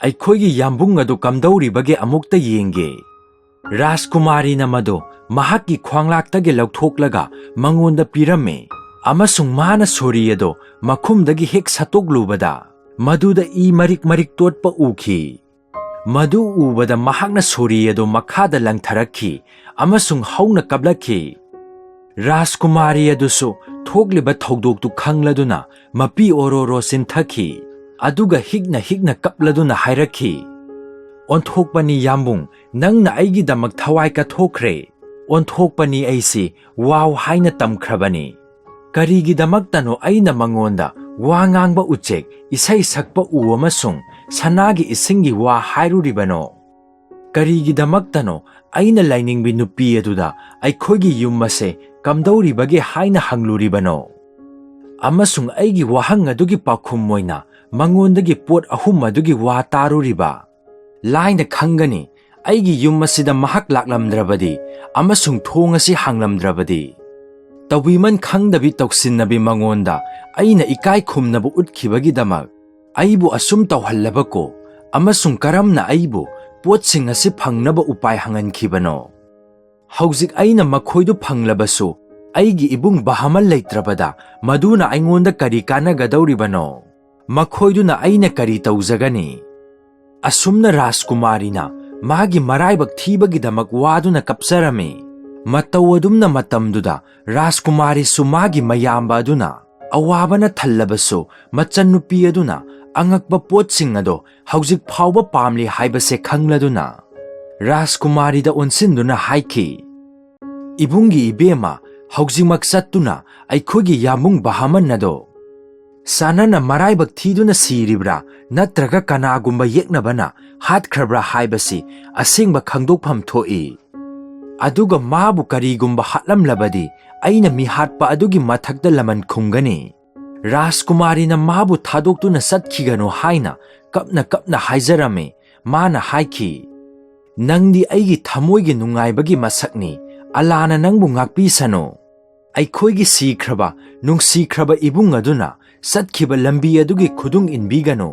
ꯑꯩꯈꯣꯏꯒꯤ ꯌꯥꯝꯕꯨꯡ ꯑꯗꯨ ꯀꯝꯗꯧꯔꯤꯕꯒꯦ ꯑꯃꯨꯛꯇ ꯌꯦꯡꯒꯦ꯫" ꯔꯥꯖꯀꯨꯃꯥꯔꯤꯅ ꯃꯗꯨ ꯃꯍꯥꯛꯀꯤ ꯈ꯭ꯋꯥꯡꯂꯥꯛꯇꯒꯤ ꯂꯧꯊꯣꯛꯂꯒ ꯃꯉꯣꯟꯗ ꯄꯤꯔꯝꯃꯤ꯫ ꯑꯃꯁꯨꯡ ꯃꯥꯅ ꯁꯣꯔꯤ ꯑꯗꯨ ꯃꯈꯨꯝꯗꯒꯤ ꯍꯦꯛ ꯁꯠꯇꯣꯛꯂꯨꯕꯗ, ꯃꯗꯨꯗ ꯏ ꯃꯔꯤꯛ ꯃꯔꯤꯛ ꯇꯣꯠꯄ ꯎꯈꯤ꯫ ꯃꯗꯨ ꯎꯕꯗ ꯃꯍꯥꯛꯅ ꯁꯣꯔꯤ ꯑꯗꯨ ꯃꯈꯥꯗ ꯂꯪꯊꯔꯛꯈꯤ ꯑꯃꯁꯨꯡ ꯍꯧꯅ ꯀꯞꯂꯛꯈꯤ꯫ ꯔꯥꯖꯀꯨꯃꯥꯔꯤ ꯑꯗꯨꯁꯨ ꯊꯣꯛꯂꯤꯕ ꯊꯧꯗꯣꯛꯇꯨ ꯈꯪꯂꯗꯨꯅ ꯃꯄꯤ ꯑꯣꯔꯣꯔꯣ ꯆꯤꯟꯊꯈꯤ꯫ ꯑꯗꯨꯒ ꯍꯤꯛꯅ ꯍꯤꯛꯅ ꯀꯞꯂꯗꯨꯅ ꯍꯥꯏꯔꯛꯈꯤ, "ꯑꯣꯟꯊꯣꯛꯄꯅꯤ ꯌꯥꯝꯕꯨꯡ, ꯅꯪꯅ ꯑꯩꯒꯤꯗꯃꯛ ꯊꯋꯥꯏ ꯀꯠꯊꯣꯛꯈ꯭ꯔꯦ꯫ ꯑꯣꯟꯊꯣꯛꯄꯅꯤ ꯑꯩꯁꯤ ꯋꯥꯎ ꯍꯥꯏꯅ ꯇꯝꯈ꯭ꯔꯕꯅꯤ꯫ ꯀꯔꯤꯒꯤꯗꯃꯛꯇꯅꯣ ꯑꯩꯅ ꯃꯉꯣꯟꯗ ꯋꯥ ꯉꯥꯡꯕ ꯎꯆꯦꯛ, ꯏꯁꯩ ꯁꯛꯄ ꯎ ꯑꯃꯁꯨꯡ ꯁꯅꯥꯒꯤ ꯏꯁꯤꯡꯒꯤ ꯋꯥ ꯍꯥꯏꯔꯨꯔꯤꯕꯅꯣ? ꯀꯔꯤꯒꯤꯗꯃꯛꯇꯅꯣ ꯑꯩꯅ ꯂꯥꯏꯅꯤꯡꯕꯤ ꯅꯨꯄꯤ ꯑꯗꯨꯗ ꯑꯩꯈꯣꯏꯒꯤ ꯌꯨꯝ ꯑꯁꯦ ꯀꯝꯗꯧꯔꯤꯕꯒꯦ ꯍꯥꯏꯅ ꯍꯪꯂꯨꯔꯤꯕꯅꯣ?" ꯑꯃꯁꯨꯡ ꯑꯩꯒꯤ ꯋꯥꯍꯪ ꯑꯗꯨꯒꯤ ꯄꯥꯎꯈꯨꯝ ꯑꯣꯏꯅ ꯃꯉꯣꯟꯗꯒꯤ ꯄꯣꯠ ꯑꯍꯨꯝ ꯑꯗꯨꯒꯤ ꯋꯥ ꯇꯥꯔꯨꯔꯤꯕ꯫ ꯂꯥꯏꯅ ꯈꯪꯒꯅꯤ, ꯑꯩꯒꯤ ꯌꯨꯝ ꯑꯁꯤꯗ ꯃꯍꯥꯛ ꯂꯥꯛꯂꯝꯗ꯭ꯔꯕꯗꯤ ꯑꯃꯁꯨꯡ ꯊꯣꯡ ꯑꯁꯤ ꯍꯥꯡꯂꯝꯗ꯭ꯔꯕꯗꯤ꯫ ꯇꯧꯕꯤꯃꯟ ꯈꯪꯗꯕꯤ ꯇꯧꯁꯤꯟꯅꯕꯤ ꯃꯉꯣꯟꯗ ꯑꯩꯅ ꯏꯀꯥꯏ ꯈꯨꯝꯅꯕ ꯎꯠꯈꯤꯕꯒꯤꯗꯃꯛ ꯑꯩꯕꯨ ꯑꯁꯨꯝ ꯇꯧꯍꯜꯂꯕꯀꯣ, ꯑꯃꯁꯨꯡ ꯀꯔꯝꯅ ꯑꯩꯕꯨ ꯄꯣꯠꯁꯤꯡ ꯑꯁꯤ ꯐꯪꯅꯕ ꯎꯄꯥꯏ ꯍꯪꯍꯟꯈꯤꯕꯅꯣ? ꯍꯧꯖꯤꯛ ꯑꯩꯅ ꯃꯈꯣꯏꯗꯨ ꯐꯪꯂꯕꯁꯨ, ꯑꯩꯒꯤ ꯏꯕꯨꯡ ꯕꯍꯃꯟ ꯂꯩꯇ꯭ꯔꯕꯗ ꯃꯗꯨꯅ ꯑꯩꯉꯣꯟꯗ ꯀꯔꯤ ꯀꯥꯟꯅꯒꯗꯧꯔꯤꯕꯅꯣ? ꯃꯈꯣꯏꯗꯨꯅ ꯑꯩꯅ ꯀꯔꯤ ꯇꯧꯖꯒꯅꯤ? ꯑꯁꯨꯝꯅ ꯔꯥꯖꯀꯨꯃꯥꯔꯤꯅ ꯃꯥꯒꯤ ꯃꯔꯥꯏꯕꯛ ꯊꯤꯕꯒꯤꯗꯃꯛ ꯋꯥꯗꯨꯅ ꯀꯞꯆꯔꯝꯃꯤ꯫ ꯃꯇꯧ ꯑꯗꯨꯝꯅ ꯃꯇꯝꯗꯨꯗ ꯔꯥꯖꯀꯨꯃꯥꯔꯤꯁꯨ ꯃꯥꯒꯤ ꯃꯌꯥꯝꯕ ꯑꯗꯨꯅ ꯑꯋꯥꯕꯅ ꯊꯜꯂꯕꯁꯨ ꯃꯆꯟꯅꯨꯄꯤ ꯑꯗꯨꯅ ꯑꯉꯛꯄ ꯄꯣꯠꯁꯤꯡ ꯑꯗꯣ ꯍꯧꯖꯤꯛ ꯐꯥꯎꯕ ꯄꯥꯝꯂꯤ ꯍꯥꯏꯕꯁꯦ ꯈꯪꯂꯗꯨꯅ ꯔꯥꯖꯀꯨꯃꯥꯔꯤꯗ ꯑꯣꯟꯁꯤꯟꯗꯨꯅ ꯍꯥꯏꯈꯤ, "ꯏꯕꯨꯡꯒꯤ ꯏꯕꯦꯝꯃ, ꯍꯧꯖꯤꯛꯃꯛ ꯆꯠꯇꯨꯅ ꯑꯩꯈꯣꯏꯒꯤ ꯌꯥꯝꯕꯨꯡ ꯕꯍꯃꯟ ꯑꯗꯣ ꯁꯥꯅꯅ ꯃꯔꯥꯏꯕꯛ ꯊꯤꯗꯨꯅ ꯁꯤꯔꯤꯕ꯭ꯔꯥ ꯅꯠꯇ꯭ꯔꯒ ꯀꯅꯥꯒꯨꯝꯕ ꯌꯦꯛꯅꯕꯅ ꯍꯥꯠꯈ꯭ꯔꯕ꯭ꯔꯥ ꯍꯥꯏꯕꯁꯤ ꯑꯁꯦꯡꯕ ꯈꯪꯗꯣꯛꯐꯝ ꯊꯣꯛꯏ꯫ ꯑꯗꯨꯒ ꯃꯥꯕꯨ ꯀꯔꯤꯒꯨꯝꯕ ꯍꯥꯠꯂꯝꯂꯕꯗꯤ ꯑꯩꯅ ꯃꯤꯍꯥꯠꯄ ꯑꯗꯨꯒꯤ ꯃꯊꯛꯇ ꯂꯃꯟ ꯈꯨꯝꯒꯅꯤ꯫" ꯔꯥꯖꯀꯨꯃꯥꯔꯤꯅ ꯃꯥꯕꯨ ꯊꯥꯗꯣꯛꯇꯨꯅ ꯆꯠꯈꯤꯒꯅꯨ ꯍꯥꯏꯅ ꯀꯞꯅ ꯀꯞꯅ ꯍꯥꯏꯖꯔꯝꯃꯤ꯫ ꯃꯥꯅ ꯍꯥꯏꯈꯤ, "ꯅꯪꯗꯤ ꯑꯩꯒꯤ ꯊꯃꯣꯏꯒꯤ ꯅꯨꯡꯉꯥꯏꯕꯒꯤ ꯃꯁꯛꯅꯤ꯫ ꯑꯂꯥꯅ ꯅꯪꯕꯨ ꯉꯥꯛꯄꯤꯁꯅꯨ꯫ ꯑꯩꯈꯣꯏꯒꯤ ꯁꯤꯈ꯭ꯔꯕ, ꯅꯨꯡꯁꯤꯈ꯭ꯔꯕ ꯏꯕꯨꯡ ꯑꯗꯨꯅ ꯆꯠꯈꯤꯕ ꯂꯝꯕꯤ ꯑꯗꯨꯒꯤ ꯈꯨꯗꯨꯡ ꯏꯟꯕꯤꯒꯅꯨ꯫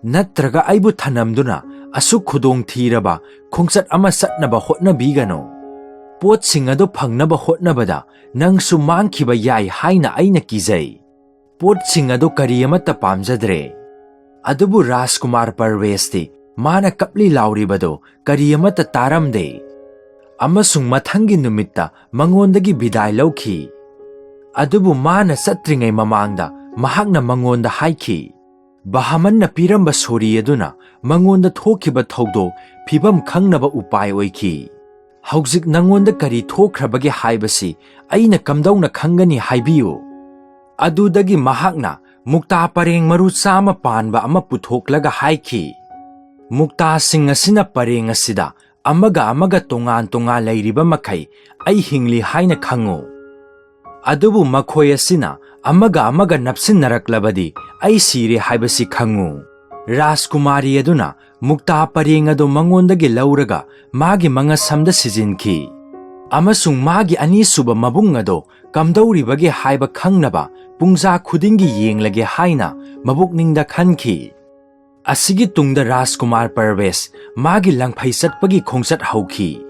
ꯅꯠꯇ꯭ꯔꯒ ꯑꯩꯕꯨ ꯊꯅꯝꯗꯨꯅ ꯑꯁꯨꯛ ꯈꯨꯗꯣꯡ ꯊꯤꯔꯕ ꯈꯣꯡꯆꯠ ꯑꯃ ꯆꯠꯅꯕ ꯍꯣꯠꯅꯕꯤꯒꯅꯨ꯫ ꯄꯣꯠꯁꯤꯡ ꯑꯗꯨ ꯐꯪꯅꯕ ꯍꯣꯠꯅꯕꯗ ꯅꯪꯁꯨ ꯃꯥꯡꯈꯤꯕ ꯌꯥꯏ ꯍꯥꯏꯅ ꯑꯩꯅ ꯀꯤꯖꯩ꯫" ꯄꯣꯠꯁꯤꯡ ꯑꯗꯨ ꯀꯔꯤ ꯑꯃꯠꯇ ꯄꯥꯝꯖꯗ꯭ꯔꯦ꯫ ꯑꯗꯨꯕꯨ ꯔꯥꯖꯀꯨꯃꯥꯔ ꯄꯔꯋꯦꯁꯇꯤ ꯃꯥꯅ ꯀꯞꯂꯤ ꯂꯥꯎꯔꯤꯕꯗꯨ ꯀꯔꯤ ꯑꯃꯠꯇ ꯇꯥꯔꯝꯗꯦ꯫ ꯑꯃꯁꯨꯡ ꯃꯊꯪꯒꯤ ꯅꯨꯃꯤꯠꯇ ꯃꯉꯣꯟꯗꯒꯤ ꯕꯤꯗꯥꯏ ꯂꯧꯈꯤ꯫ ꯑꯗꯨꯕꯨ ꯃꯥꯅ ꯆꯠꯇ꯭ꯔꯤꯉꯩ ꯃꯃꯥꯡꯗ ꯃꯍꯥꯛꯅ ꯃꯉꯣꯟꯗ ꯍꯥꯏꯈꯤ, "ꯕꯍꯃꯟꯅ ꯄꯤꯔꯝꯕ ꯁꯣꯔꯤ ꯑꯗꯨꯅ ꯃꯉꯣꯟꯗ ꯊꯣꯛꯈꯤꯕ ꯊꯧꯗꯣꯛ ꯐꯤꯕꯝ ꯈꯪꯅꯕ ꯎꯄꯥꯏ ꯑꯣꯏꯈꯤ꯫ ꯍꯧꯖꯤꯛ ꯅꯉꯣꯟꯗ ꯀꯔꯤ ꯊꯣꯛꯈ꯭ꯔꯕꯒꯦ ꯍꯥꯏꯕꯁꯤ ꯑꯩꯅ ꯀꯝꯗꯧꯅ ꯈꯪꯒꯅꯤ ꯍꯥꯏꯕꯤꯌꯨ?" ꯑꯗꯨꯗꯒꯤ ꯃꯍꯥꯛꯅ ꯃꯨꯛꯇꯥ ꯄꯔꯦꯡ ꯃꯔꯨ ꯆꯥꯝꯃ ꯄꯥꯟꯕ ꯑꯃ ꯄꯨꯊꯣꯛꯂꯒ ꯍꯥꯏꯈꯤ, "ꯃꯨꯛꯇꯥꯁꯤꯡ ꯑꯁꯤꯅ ꯄꯔꯦꯡ ꯑꯁꯤꯗ ꯑꯃꯒ ꯑꯃꯒ ꯇꯣꯉꯥꯟ ꯇꯣꯉꯥꯟ ꯂꯩꯔꯤꯕ ꯃꯈꯩ ꯑꯩ ꯍꯤꯡꯂꯤ ꯍꯥꯏꯅ ꯈꯪꯉꯨ꯫ ꯑꯗꯨꯕꯨ ꯃꯈꯣꯏ ꯑꯁꯤꯅ ꯑꯃꯒ ꯑꯃꯒ ꯅꯞꯁꯤꯟꯅꯔꯛꯂꯕꯗꯤ ꯑꯩ ꯁꯤꯔꯦ ꯍꯥꯏꯕꯁꯤ ꯈꯪꯉꯨ꯫ ꯔꯥꯖꯀꯨꯃꯥꯔꯤ ꯑꯗꯨꯅ ꯃꯨꯛꯇꯥ ꯄꯔꯦꯡ ꯑꯗꯨ ꯃꯉꯣꯟꯗꯒꯤ ꯂꯧꯔꯒ ꯃꯥꯒꯤ ꯃꯉꯁꯝꯗ ꯁꯤꯖꯤꯟꯈꯤ꯫ ꯑꯃꯁꯨꯡ ꯃꯥꯒꯤ ꯑꯅꯤꯁꯨꯕ ꯃꯕꯨꯡ ꯑꯗꯨ ꯀꯝꯗꯧꯔꯤꯕꯒꯦ ꯍꯥꯏꯕ ꯈꯪꯅꯕ ꯄꯨꯡꯖꯥ ꯈꯨꯗꯤꯡꯒꯤ ꯌꯦꯡꯂꯒꯦ ꯍꯥꯏꯅ ꯃꯕꯨꯛꯅꯤꯡꯗ ꯈꯟꯈꯤ꯫ ꯑꯁꯤꯒꯤ ꯇꯨꯡꯗ ꯔꯥꯖꯀꯨꯃꯥꯔ ꯄꯔꯕꯦꯁ ꯃꯥꯒꯤ ꯂꯪꯐꯩ ꯆꯠꯄꯒꯤ ꯈꯣꯡꯆꯠ ꯍꯧꯈꯤ꯫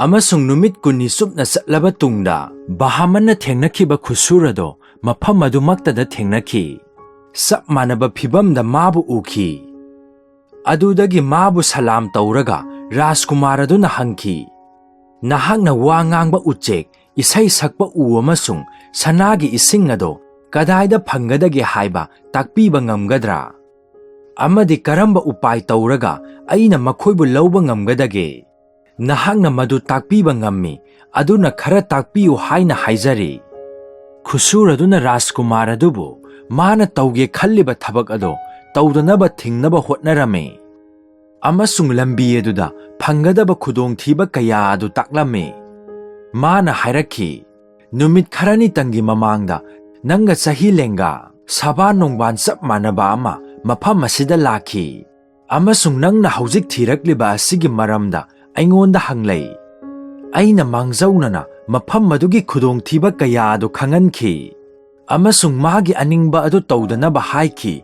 ꯑꯃꯁꯨꯡ ꯅꯨꯃꯤꯠ ꯀꯨꯟꯅꯤ ꯆꯨꯞꯅ ꯆꯠꯂꯕ ꯇꯨꯡꯗ ꯕꯍꯥꯃꯟꯅ ꯊꯦꯡꯅꯈꯤꯕ ꯈꯨꯁꯨꯔ ꯑꯗꯨ ꯃꯐꯝ ꯑꯗꯨꯃꯛꯇꯗ ꯊꯦꯡꯅꯈꯤ꯫ ꯆꯞ ꯃꯥꯟꯅꯕ ꯐꯤꯚꯝꯗ ꯃꯥꯕꯨ ꯎꯈꯤ꯫ ꯑꯗꯨꯗꯒꯤ ꯃꯥꯕꯨ ꯁꯂꯥꯝ ꯇꯧꯔꯒ ꯔꯥꯖꯀꯨꯃꯥꯔ ꯑꯗꯨꯅ ꯍꯪꯈꯤ, "ꯅꯍꯥꯛꯅ ꯋꯥ ꯉꯥꯡꯕ ꯎꯆꯦꯛ, ꯏꯁꯩ ꯁꯛꯄ ꯎ ꯑꯃꯁꯨꯡ ꯁꯅꯥꯒꯤ ꯏꯁꯤꯡ ꯑꯗꯣ ꯀꯗꯥꯏꯗ ꯐꯪꯒꯗꯒꯦ ꯍꯥꯏꯕ ꯇꯥꯛꯄꯤꯕ ꯉꯝꯒꯗ꯭ꯔꯥ? ꯑꯃꯗꯤ ꯀꯔꯝꯕ ꯎꯄꯥꯏ ꯇꯧꯔꯒ ꯑꯩꯅ ꯃꯈꯣꯏꯕꯨ ꯂꯧꯕ ꯉꯝꯒꯗꯒꯦ? ꯅꯍꯥꯛꯅ ꯃꯗꯨ ꯇꯥꯛꯄꯤꯕ ꯉꯝꯃꯤ, ꯑꯗꯨꯅ ꯈꯔ ꯇꯥꯛꯄꯤꯌꯨ" ꯍꯥꯏꯅ ꯍꯥꯏꯖꯔꯤ꯫ ꯈꯨꯁꯨꯔ ꯑꯗꯨꯅ ꯔꯥꯖꯀꯨꯃꯥꯔ ꯑꯗꯨꯕꯨ ꯃꯥꯅ ꯇꯧꯒꯦ ꯈꯜꯂꯤꯕ ꯊꯕꯛ ꯑꯗꯨ ꯇꯧꯗꯅꯕ ꯊꯤꯡꯅꯕ ꯍꯣꯠꯅꯔꯝꯃꯤ꯫ ꯑꯃꯁꯨꯡ ꯂꯝꯕꯤ ꯑꯗꯨꯗ ꯐꯪꯒꯗꯕ ꯈꯨꯗꯣꯡꯊꯤꯕ ꯀꯌꯥ ꯑꯗꯨ ꯇꯥꯛꯂꯝꯃꯤ꯫ ꯃꯥꯅ ꯍꯥꯏꯔꯛꯈꯤ, "ꯅꯨꯃꯤꯠ ꯈꯔꯅꯤꯇꯪꯒꯤ ꯃꯃꯥꯡꯗ ꯅꯪꯒ ꯆꯍꯤ ꯂꯦꯡꯒꯥ, ꯁꯕꯥ ꯅꯣꯡꯕꯥꯟ ꯆꯞ ꯃꯥꯟꯅꯕ ꯑꯃ ꯃꯐꯝ ꯑꯁꯤꯗ ꯂꯥꯛꯈꯤ꯫ ꯑꯃꯁꯨꯡ ꯅꯪꯅ ꯍꯧꯖꯤꯛ ꯊꯤꯔꯛꯂꯤꯕ ꯑꯁꯤꯒꯤ ꯃꯔꯝꯗ ꯑꯩꯉꯣꯟꯗ ꯍꯪꯂꯛꯏ꯫ ꯑꯩꯅ ꯃꯥꯡꯖꯧꯅꯅ ꯃꯐꯝ ꯑꯗꯨꯒꯤ ꯈꯨꯗꯣꯡꯊꯤꯕ ꯀꯌꯥ ꯑꯗꯨ ꯈꯪꯍꯟꯈꯤ꯫ ꯑꯃꯁꯨꯡ ꯃꯥꯒꯤ ꯑꯅꯤꯡꯕ ꯑꯗꯨ ꯇꯧꯗꯅꯕ ꯍꯥꯏꯈꯤ꯫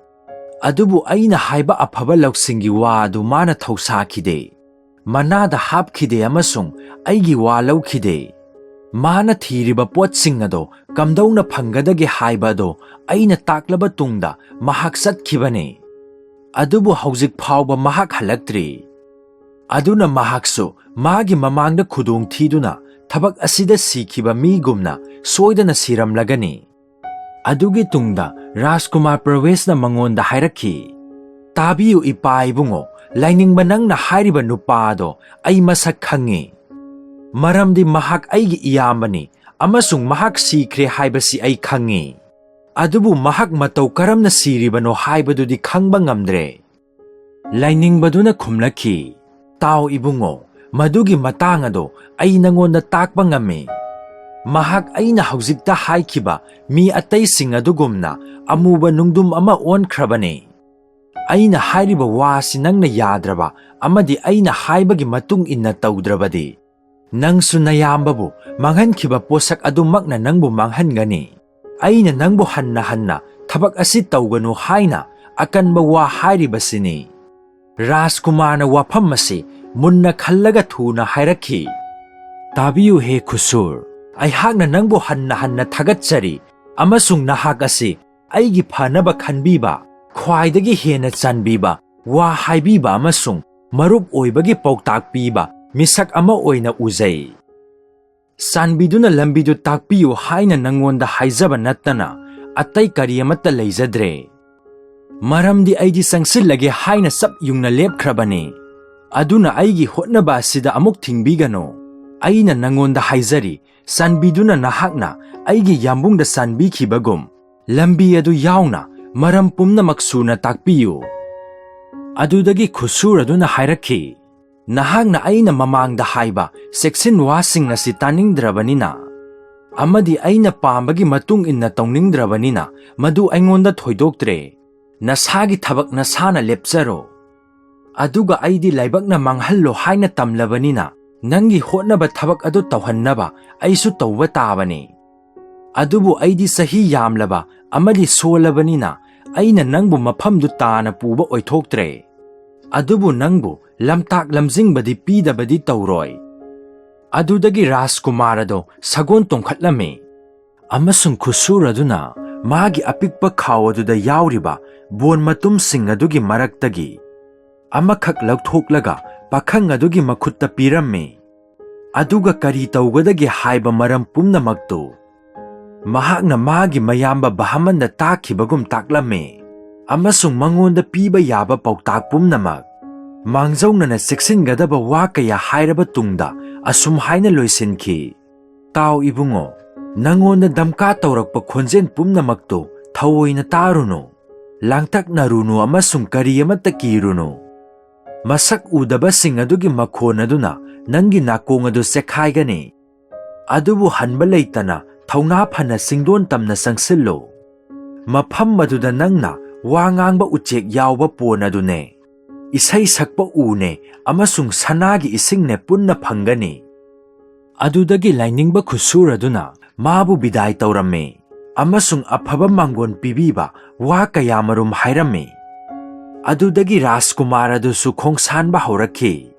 ꯑꯗꯨꯕꯨ ꯑꯩꯅ ꯍꯥꯏꯕ ꯑꯐꯕ ꯂꯧꯁꯤꯡꯒꯤ ꯋꯥ ꯑꯗꯨ ꯃꯥꯅ ꯊꯧꯁꯥꯈꯤꯗꯦ꯫ ꯃꯅꯥꯗ ꯍꯥꯞꯈꯤꯗꯦ ꯑꯃꯁꯨꯡ ꯑꯩꯒꯤ ꯋꯥ ꯂꯧꯈꯤꯗꯦ꯫ ꯃꯥꯅ ꯊꯤꯔꯤꯕ ꯄꯣꯠꯁꯤꯡ ꯑꯗꯣ ꯀꯝꯗꯧꯅ ꯐꯪꯒꯗꯒꯦ ꯍꯥꯏꯕ ꯑꯗꯣ ꯑꯩꯅ ꯇꯥꯛꯂꯕ ꯇꯨꯡꯗ ꯃꯍꯥꯛ ꯆꯠꯈꯤꯕꯅꯤ꯫ ꯑꯗꯨꯕꯨ ꯍꯧꯖꯤꯛ ꯐꯥꯎꯕ ꯃꯍꯥꯛ ꯍꯜꯂꯛꯇ꯭ꯔꯤ꯫ ꯑꯗꯨꯅ ꯃꯍꯥꯛꯁꯨ ꯃꯥꯒꯤ ꯃꯃꯥꯡꯗ ꯈꯨꯗꯣꯡ ꯊꯤꯗꯨꯅ ꯊꯕꯛ ꯑꯁꯤꯗ ꯁꯤꯈꯤꯕ ꯃꯤꯒꯨꯝꯅ ꯁꯣꯏꯗꯅ ꯁꯤꯔꯝꯂꯒꯅꯤ꯫" ꯑꯗꯨꯒꯤ ꯇꯨꯡꯗ ꯔꯥꯖꯀꯨꯃꯥꯔ ꯄ꯭ꯔꯋꯦꯁꯅ ꯃꯉꯣꯟꯗ ꯍꯥꯏꯔꯛꯈꯤ, "ꯇꯥꯕꯤꯌꯨ ꯏꯄꯥ ꯏꯕꯨꯡꯉꯣ, ꯂꯥꯏꯅꯤꯡꯕ, ꯅꯪꯅ ꯍꯥꯏꯔꯤꯕ ꯅꯨꯄꯥ ꯑꯗꯣ ꯑꯩ ꯃꯁꯛ ꯈꯪꯉꯤ꯫ ꯃꯔꯝꯗꯤ ꯃꯍꯥꯛ ꯑꯩꯒꯤ ꯏꯌꯥꯝꯕꯅꯤ ꯑꯃꯁꯨꯡ ꯃꯍꯥꯛ ꯁꯤꯈ꯭ꯔꯦ ꯍꯥꯏꯕꯁꯤ ꯑꯩ ꯈꯪꯉꯤ꯫ ꯑꯗꯨꯕꯨ ꯃꯍꯥꯛ ꯃꯇꯧ ꯀꯔꯝꯅ ꯁꯤꯔꯤꯕꯅꯣ ꯍꯥꯏꯕꯗꯨꯗꯤ ꯈꯪꯕ ꯉꯝꯗ꯭ꯔꯦ꯫" ꯂꯥꯏꯅꯤꯡꯕꯗꯨꯅ ꯈꯨꯝꯂꯛꯈꯤ, "ꯇꯥꯎ ꯏꯕꯨꯡꯉꯣ, ꯃꯗꯨꯒꯤ ꯃꯇꯥꯡ ꯑꯗꯣ ꯑꯩ ꯅꯉꯣꯟꯗ ꯇꯥꯛꯄ ꯉꯝꯃꯤ꯫ ꯃꯍꯥꯛ ꯑꯩꯅ ꯍꯧꯖꯤꯛꯇ ꯍꯥꯏꯈꯤꯕ ꯃꯤ ꯑꯇꯩꯁꯤꯡ ꯑꯗꯨꯒꯨꯝꯅ ꯑꯃꯨꯕ ꯅꯨꯡꯗꯨꯝ ꯑꯃ ꯑꯣꯟꯈ꯭ꯔꯕꯅꯤ꯫ ꯑꯩꯅ ꯍꯥꯏꯔꯤꯕ ꯋꯥꯁꯤ ꯅꯪꯅ ꯌꯥꯗ꯭ꯔꯕ ꯑꯃꯗꯤ ꯑꯩꯅ ꯍꯥꯏꯕꯒꯤ ꯃꯇꯨꯡ ꯏꯟꯅ ꯇꯧꯗ꯭ꯔꯕꯗꯤ, ꯅꯪꯁꯨ ꯅꯌꯥꯝꯕꯕꯨ ꯃꯥꯡꯍꯟꯈꯤꯕ ꯄꯣꯠꯁꯛ ꯑꯗꯨꯃꯛꯅ ꯅꯪꯕꯨ ꯃꯥꯡꯍꯟꯒꯅꯤ꯫ ꯑꯩꯅ ꯅꯪꯕꯨ ꯍꯟꯅ ꯍꯟꯅ ꯊꯕꯛ ꯑꯁꯤ ꯇꯧꯒꯅꯨ ꯍꯥꯏꯅ ꯑꯀꯟꯕ ꯋꯥ ꯍꯥꯏꯔꯤꯕꯁꯤꯅꯤ꯫ ꯔꯥꯖꯀꯨꯃꯥꯔꯅ ꯋꯥꯐꯝ ꯑꯁꯤ ꯃꯨꯟꯅ ꯈꯜꯂꯒ ꯊꯨꯅ ꯍꯥꯏꯔꯛꯈꯤ, "ꯇꯥꯕꯤꯌꯨ ꯍꯦ ꯈꯨꯁꯨꯔ, ꯑꯩꯍꯥꯛꯅ ꯅꯪꯕꯨ ꯍꯟꯅ ꯍꯟꯅ ꯊꯥꯒꯠꯆꯔꯤ ꯑꯃꯁꯨꯡ ꯅꯍꯥꯛ ꯑꯁꯤ ꯑꯩꯒꯤ ꯐꯅꯕ ꯈꯟꯕꯤꯕ, ꯈ꯭ꯋꯥꯏꯗꯒꯤ ꯍꯦꯟꯅ ꯆꯥꯟꯕꯤꯕ, ꯋꯥ ꯍꯥꯏꯕꯤꯕ ꯑꯃꯁꯨꯡ ꯃꯔꯨꯞ ꯑꯣꯏꯕꯒꯤ ꯄꯥꯎꯇꯥꯛ ꯄꯤꯕ ꯃꯤꯁꯛ ꯑꯃ ꯑꯣꯏꯅ ꯎꯖꯩ꯫ ꯆꯥꯟꯕꯤꯗꯨꯅ ꯂꯝꯕꯤꯗꯨ ꯇꯥꯛꯄꯤꯌꯨ ꯍꯥꯏꯅ ꯅꯪꯉꯣꯟꯗ ꯍꯥꯏꯖꯕ ꯅꯠꯇꯅ ꯑꯇꯩ ꯀꯔꯤ ꯑꯃꯠꯇ ꯂꯩꯖꯗ꯭ꯔꯦ꯫ ꯃꯔꯝꯗꯤ ꯑꯩꯗꯤ ꯆꯪꯁꯤꯜꯂꯒꯦ ꯍꯥꯏꯅ ꯆꯞ ꯌꯨꯡꯅ ꯂꯦꯞꯈ꯭ꯔꯕꯅꯤ꯫ ꯑꯗꯨꯅ ꯑꯩꯒꯤ ꯍꯣꯠꯅꯕ ꯑꯁꯤꯗ ꯑꯃꯨꯛ ꯊꯤꯡꯕꯤꯒꯅꯨ꯫ ꯑꯩꯅ ꯅꯪꯉꯣꯟꯗ ꯍꯥꯏꯖꯔꯤ, ꯆꯥꯟꯕꯤꯗꯨꯅ ꯅꯍꯥꯛꯅ ꯑꯩꯒꯤ ꯌꯥꯝꯕꯨꯡꯗ ꯆꯥꯟꯕꯤꯈꯤꯕꯒꯨꯝ, ꯂꯝꯕꯤ ꯑꯗꯨ ꯌꯥꯎꯅ ꯃꯔꯝ ꯄꯨꯝꯅꯃꯛ ꯁꯨꯅ ꯇꯥꯛꯄꯤꯌꯨ꯫" ꯑꯗꯨꯗꯒꯤ ꯈꯨꯠꯁꯨꯔ ꯑꯗꯨꯅ ꯍꯥꯏꯔꯛꯈꯤ, "ꯅꯍꯥꯛꯅ ꯑꯩꯅ ꯃꯃꯥꯡꯗ ꯍꯥꯏꯕ ꯆꯦꯛꯁꯤꯟ ꯋꯥꯁꯤꯡ ꯑꯁꯤ ꯇꯥꯅꯤꯡꯗ꯭ꯔꯕꯅꯤꯅ ꯑꯃꯗꯤ ꯑꯩꯅ ꯄꯥꯝꯕꯒꯤ ꯃꯇꯨꯡ ꯏꯟꯅ ꯇꯧꯅꯤꯡꯗ꯭ꯔꯕꯅꯤꯅ, ꯃꯗꯨ ꯑꯩꯉꯣꯟꯗ ꯊꯣꯏꯗꯣꯛꯇ꯭ꯔꯦ꯫ ꯅꯁꯥꯒꯤ ꯊꯕꯛ ꯅꯁꯥꯅ ꯂꯦꯞꯆꯔꯣ꯫ ꯑꯗꯨꯒ ꯑꯩꯗꯤ ꯂꯥꯏꯕꯛꯅ ꯃꯥꯡꯍꯜꯂꯣ ꯍꯥꯏꯅ ꯇꯝꯂꯕꯅꯤꯅ, ꯅꯪꯒꯤ ꯍꯣꯠꯅꯕ ꯊꯕꯛ ꯑꯗꯨ ꯇꯧꯍꯟꯅꯕ ꯑꯩꯁꯨ ꯇꯧꯕ ꯇꯥꯕꯅꯤ꯫ ꯑꯗꯨꯕꯨ ꯑꯩꯗꯤ ꯆꯍꯤ ꯌꯥꯝꯂꯕ ꯑꯃꯗꯤ ꯁꯣꯜꯂꯕꯅꯤꯅ, ꯑꯩꯅ ꯅꯪꯕꯨ ꯃꯐꯝꯗꯨ ꯇꯥꯅ ꯄꯨꯕ ꯑꯣꯏꯊꯣꯛꯇ꯭ꯔꯦ꯫ ꯑꯗꯨꯕꯨ ꯅꯪꯕꯨ ꯂꯝꯇꯥꯛ ꯂꯝꯖꯤꯡꯕꯗꯤ ꯄꯤꯗꯕꯗꯤ ꯇꯧꯔꯣꯏ꯫" ꯑꯗꯨꯗꯒꯤ ꯔꯥꯖꯀꯨꯃꯥꯔ ꯑꯗꯣ ꯁꯒꯣꯜ ꯇꯣꯡꯈꯠꯂꯝꯃꯤ, ꯑꯃꯁꯨꯡ ꯈꯨꯠꯁꯨꯔ ꯑꯗꯨꯅ ꯃꯥꯒꯤ ꯑꯄꯤꯛꯄ ꯈꯥꯎ ꯑꯗꯨꯗ ꯌꯥꯎꯔꯤꯕ ꯕꯣꯟ ꯃꯇꯨꯝꯁꯤꯡ ꯑꯗꯨꯒꯤ ꯃꯔꯛꯇꯒꯤ ꯑꯃꯈꯛ ꯂꯧꯊꯣꯛꯂꯒ ꯄꯥꯈꯪ ꯑꯗꯨꯒꯤ ꯃꯈꯨꯠꯇ ꯄꯤꯔꯝꯃꯤ꯫ ꯑꯗꯨꯒ ꯀꯔꯤ ꯇꯧꯒꯗꯒꯦ ꯍꯥꯏꯕ ꯃꯔꯝ ꯄꯨꯝꯅꯃꯛꯇꯨ ꯃꯍꯥꯛꯅ ꯃꯥꯒꯤ ꯃꯌꯥꯝꯕ ꯕꯍꯃꯟꯗ ꯇꯥꯛꯈꯤꯕꯒꯨꯝ ꯇꯥꯛꯂꯝꯃꯤ, ꯑꯃꯁꯨꯡ ꯃꯉꯣꯟꯗ ꯄꯤꯕ ꯌꯥꯕ ꯄꯥꯎꯇꯥꯛ ꯄꯨꯝꯅꯃꯛ ꯃꯥꯡꯖꯧꯅꯅ ꯆꯦꯛꯁꯤꯟꯒꯗꯕ ꯋꯥ ꯀꯌꯥ ꯍꯥꯏꯔꯕ ꯇꯨꯡꯗ ꯑꯁꯨꯝ ꯍꯥꯏꯅ ꯂꯣꯏꯁꯤꯟꯈꯤ, "ꯇꯥꯎ ꯏꯕꯨꯡꯉꯣ, ꯅꯪꯉꯣꯟꯗ ꯗꯝꯀꯥ ꯇꯧꯔꯛꯄ ꯈꯣꯟꯖꯦꯜ ꯄꯨꯝꯅꯃꯛꯇꯨ ꯊꯑꯣꯏꯅ ꯇꯥꯔꯨꯅꯨ, ꯂꯥꯡꯇꯛꯅꯔꯨꯅꯨ ꯑꯃꯁꯨꯡ ꯀꯔꯤ ꯑꯃꯠꯇ ꯀꯤꯔꯨꯅꯨ꯫ ꯃꯁꯛ ꯎꯗꯕꯁꯤꯡ ꯑꯗꯨꯒꯤ ꯃꯈꯣꯟ ꯑꯗꯨꯅ ꯅꯪꯒꯤ ꯅꯥꯀꯣꯡ ꯑꯗꯨ ꯆꯦꯛꯈꯥꯏꯒꯅꯤ꯫ ꯑꯗꯨꯕꯨ ꯍꯟꯕ ꯂꯩꯇꯅ ꯊꯧꯅꯥ ꯐꯅ ꯆꯤꯡꯗꯣꯟ ꯇꯝꯅ ꯆꯪꯁꯤꯜꯂꯨ꯫ ꯃꯐꯝ ꯑꯗꯨꯗ ꯅꯪꯅ ꯋꯥ ꯉꯥꯡꯕ ꯎꯆꯦꯛ ꯌꯥꯎꯕ ꯄꯣꯟ ꯑꯗꯨꯅꯦ, ꯏꯁꯩ ꯁꯛꯄ ꯎꯅꯦ ꯑꯃꯁꯨꯡ ꯁꯅꯥꯒꯤ ꯏꯁꯤꯡꯅꯦ ꯄꯨꯟꯅ ꯐꯪꯒꯅꯤ꯫ ꯑꯗꯨꯗꯒꯤ ꯂꯥꯏꯅꯤꯡꯕ ꯈꯨꯠꯁꯨꯔ ꯑꯗꯨꯅ ꯃꯥꯕꯨ ꯕꯤꯗꯥꯏ ꯇꯧꯔꯝꯃꯤ ꯑꯃꯁꯨꯡ ꯑꯐꯕ ꯃꯥꯡꯒꯣꯟ ꯄꯤꯕꯤꯕ ꯋꯥ ꯀꯌꯥꯃꯔꯨꯝ ꯍꯥꯏꯔꯝꯃꯤ꯫ ꯑꯗꯨꯗꯒꯤ ꯔꯥꯖꯀꯨꯃꯥꯔ ꯑꯗꯨꯁꯨ ꯈꯣꯡꯁꯥꯟꯕ ꯍꯧꯔꯛꯈꯤ꯫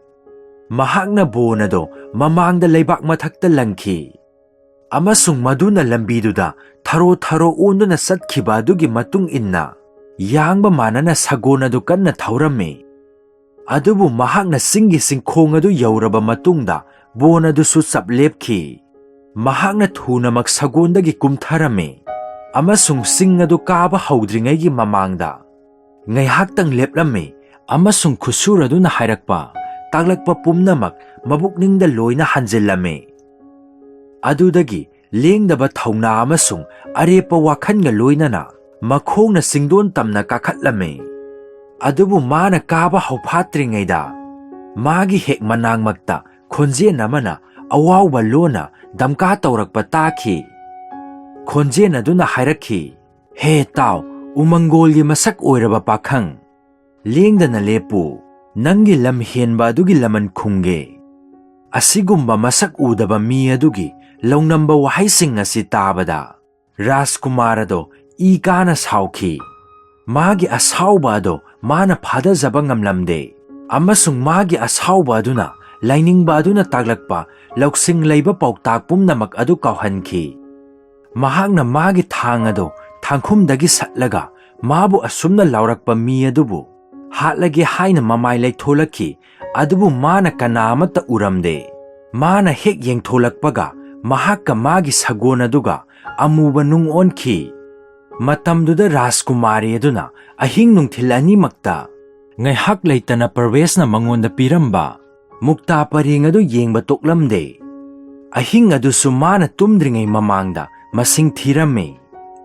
ꯃꯍꯥꯛꯅ ꯕꯣꯟ ꯑꯗꯣ ꯃꯃꯥꯡꯗ ꯂꯩꯕꯥꯛ ꯃꯊꯛꯇ ꯂꯪꯈꯤ ꯑꯃꯁꯨꯡ ꯃꯗꯨꯅ ꯂꯝꯕꯤꯗꯨꯗ ꯊꯔꯣ ꯊꯔꯣ ꯑꯣꯟꯗꯨꯅ ꯆꯠꯈꯤꯕ ꯑꯗꯨꯒꯤ ꯃꯇꯨꯡ ꯏꯟꯅ ꯌꯥꯡꯕ ꯃꯥꯟꯅꯅ ꯁꯒꯣꯜ ꯑꯗꯨ ꯀꯟꯅ ꯊꯧꯔꯝꯃꯤ꯫ ꯑꯗꯨꯕꯨ ꯃꯍꯥꯛꯅ ꯆꯤꯡꯒꯤ ꯆꯤꯡꯈꯣꯡ ꯑꯗꯨ ꯌꯧꯔꯕ ꯃꯇꯨꯡꯗ ꯕꯣꯟ ꯑꯗꯨꯁꯨ ꯆꯞ ꯂꯦꯞꯈꯤ꯫ ꯃꯍꯥꯛꯅ ꯊꯨꯅꯃꯛ ꯁꯒꯣꯜꯗꯒꯤ ꯀꯨꯝꯊꯔꯝꯃꯤ ꯑꯃꯁꯨꯡ ꯆꯤꯡ ꯑꯗꯨ ꯀꯥꯕ ꯍꯧꯗ꯭ꯔꯤꯉꯩꯒꯤ ꯃꯃꯥꯡꯗ ꯉꯥꯏꯍꯥꯛꯇꯪ ꯂꯦꯞꯂꯝꯃꯤ ꯑꯃꯁꯨꯡ ꯈꯨꯠꯁꯨꯔ ꯑꯗꯨꯅ ꯍꯥꯏꯔꯛꯄ ꯇꯥꯛꯂꯛꯄ ꯄꯨꯝꯅꯃꯛ ꯃꯕꯨꯛꯅꯤꯡꯗ ꯂꯣꯏꯅ ꯍꯟꯖꯤꯜꯂꯝꯃꯤ꯫ ꯑꯗꯨꯗꯒꯤ ꯂꯦꯡꯗꯕ ꯊꯧꯅꯥ ꯑꯃꯁꯨꯡ ꯑꯔꯦꯞꯄ ꯋꯥꯈꯜꯒ ꯂꯣꯏꯅꯅ ꯃꯈꯣꯡꯅ ꯆꯤꯡꯗꯣꯟ ꯇꯝꯅ ꯀꯥꯈꯠꯂꯝꯃꯤ꯫ ꯑꯗꯨꯕꯨ ꯃꯥꯅ ꯀꯥꯕ ꯍꯧꯐꯥꯠꯇ꯭ꯔꯤꯉꯩꯗ ꯃꯥꯒꯤ ꯍꯦꯛ ꯃꯅꯥꯛꯃꯛꯇ ꯈꯣꯟꯖꯦꯜ ꯑꯃꯅ ꯑꯋꯥꯎꯕ ꯂꯣꯟꯅ ꯗꯝꯀꯥ ꯇꯧꯔꯛꯄ ꯇꯥꯈꯤ꯫ ꯈꯣꯟꯖꯦꯜ ꯑꯗꯨꯅ ꯍꯥꯏꯔꯛꯈꯤ, "ꯍꯦ ꯇꯥꯎ, ꯎꯃꯪꯒꯣꯜꯒꯤ ꯃꯁꯛ ꯑꯣꯏꯔꯕ ꯄꯥꯈꯪ, ꯂꯦꯡꯗꯅ ꯂꯦꯞꯄꯨ, ꯅꯪꯒꯤ ꯂꯝ ꯍꯦꯟꯕ ꯑꯗꯨꯒꯤ ꯂꯃꯟ ꯈꯨꯝꯒꯦ꯫" ꯑꯁꯤꯒꯨꯝꯕ ꯃꯁꯛ ꯎꯗꯕ ꯃꯤ ꯑꯗꯨꯒꯤ ꯂꯧꯅꯝꯕ ꯋꯥꯍꯩꯁꯤꯡ ꯑꯁꯤ ꯇꯥꯕꯗ ꯔꯥꯖꯀꯨꯃꯥꯔ ꯑꯗꯣ ꯏ ꯀꯥꯅ ꯁꯥꯎꯈꯤ꯫ ꯃꯥꯒꯤ ꯑꯁꯥꯎꯕ ꯑꯗꯣ ꯃꯥꯅ ꯐꯥꯗꯖꯕ ꯉꯝꯂꯝꯗꯦ ꯑꯃꯁꯨꯡ ꯃꯥꯒꯤ ꯑꯁꯥꯎꯕ ꯑꯗꯨꯅ ꯂꯥꯏꯅꯤꯡꯕ ꯑꯗꯨꯅ ꯇꯥꯛꯂꯛꯄ ꯂꯧꯁꯤꯡ ꯂꯩꯕ ꯄꯥꯎꯇꯥꯛ ꯄꯨꯝꯅꯃꯛ ꯑꯗꯨ ꯀꯥꯎꯍꯟꯈꯤ꯫ ꯃꯍꯥꯛꯅ ꯃꯥꯒꯤ ꯊꯥꯡ ꯑꯗꯨ ꯊꯥꯡꯈꯨꯝꯗꯒꯤ ꯁꯠꯂꯒ ꯃꯥꯕꯨ ꯑꯁꯨꯝꯅ ꯂꯥꯎꯔꯛꯄ ꯃꯤ ꯑꯗꯨꯕꯨ ꯍꯥꯠꯂꯒꯦ ꯍꯥꯏꯅ ꯃꯃꯥꯏ ꯂꯩꯊꯣꯂꯛꯈꯤ, ꯑꯗꯨꯕꯨ ꯃꯥꯅ ꯀꯅꯥ ꯑꯃꯠꯇ ꯎꯔꯝꯗꯦ꯫ ꯃꯥꯅ ꯍꯦꯛ ꯌꯦꯡꯊꯣꯂꯛꯄꯒ ꯃꯍꯥꯛꯀ ꯃꯥꯒꯤ ꯁꯒꯣꯜ ꯑꯗꯨꯒ ꯑꯃꯨꯕ ꯅꯨꯡ ꯑꯣꯟꯈꯤ꯫ ꯃꯇꯝꯗꯨꯗ ꯔꯥꯖꯀꯨꯃꯥꯔꯤ ꯑꯗꯨꯅ ꯑꯍꯤꯡ ꯅꯨꯡꯊꯤꯜ ꯑꯅꯤꯃꯛꯇ ꯉꯥꯏꯍꯥꯛ ꯂꯩꯇꯅ ꯄ꯭ꯔꯋꯦꯁꯅ ꯃꯉꯣꯟꯗ ꯄꯤꯔꯝꯕ ꯃꯨꯛꯇꯥ ꯄꯔꯦꯡ ꯑꯗꯨ ꯌꯦꯡꯕ ꯇꯣꯛꯂꯝꯗꯦ꯫ ꯑꯍꯤꯡ ꯑꯗꯨꯁꯨ ꯃꯥꯅ ꯇꯨꯝꯗ꯭ꯔꯤꯉꯩ ꯃꯃꯥꯡꯗ ꯃꯁꯤꯡ ꯊꯤꯔꯝꯃꯤ,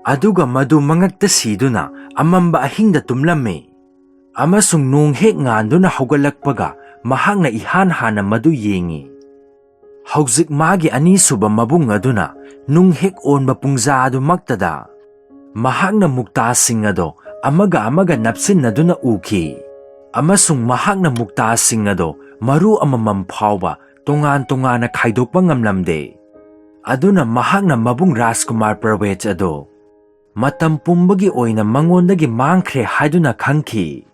ꯑꯗꯨꯒ ꯃꯗꯨ ꯃꯉꯛꯇ ꯁꯤꯗꯨꯅ ꯑꯃꯝꯕ ꯑꯍꯤꯡꯗ ꯇꯨꯝꯂꯝꯃꯤ꯫ ꯑꯃꯁꯨꯡ ꯅꯣꯡ ꯍꯦꯛ ꯉꯥꯟꯗꯨꯅ ꯍꯧꯒꯠꯂꯛꯄꯒ ꯃꯍꯥꯛꯅ ꯏꯍꯥꯟ ꯍꯥꯟꯅ ꯃꯗꯨ ꯌꯦꯡꯉꯤ꯫ ꯍꯧꯖꯤꯛ ꯃꯥꯒꯤ ꯑꯅꯤꯁꯨꯕ ꯃꯕꯨꯡ ꯑꯗꯨꯅ ꯅꯨꯡ ꯍꯦꯛ ꯑꯣꯟꯕ ꯄꯨꯡꯖꯥ ꯑꯗꯨꯃꯛꯇꯗ ꯃꯍꯥꯛꯅ ꯃꯨꯛꯇꯥꯁꯤꯡ ꯑꯗꯣ ꯑꯃꯒ ꯑꯃꯒ ꯅꯞꯁꯤꯟꯅꯗꯨꯅ ꯎꯈꯤ, ꯑꯃꯁꯨꯡ ꯃꯍꯥꯛꯅ ꯃꯨꯛꯇꯥꯁꯤꯡ ꯑꯗꯣ ꯃꯔꯨ ꯑꯃꯃꯝ ꯐꯥꯎꯕ ꯇꯣꯉꯥꯟ ꯇꯣꯉꯥꯟꯅ ꯈꯥꯏꯗꯣꯛꯄ ꯉꯝꯂꯝꯗꯦ꯫ ꯑꯗꯨꯅ ꯃꯍꯥꯛꯅ ꯃꯕꯨꯡ ꯔꯥꯖꯀꯨꯃꯥꯔ ꯄ꯭ꯔꯋꯦꯠ ꯑꯗꯣ ꯃꯇꯝ ꯄꯨꯝꯕꯒꯤ ꯑꯣꯏꯅ ꯃꯉꯣꯟꯗꯒꯤ ꯃꯥꯡꯈ꯭ꯔꯦ ꯍꯥꯏꯗꯨꯅ ꯈꯪꯈꯤ꯫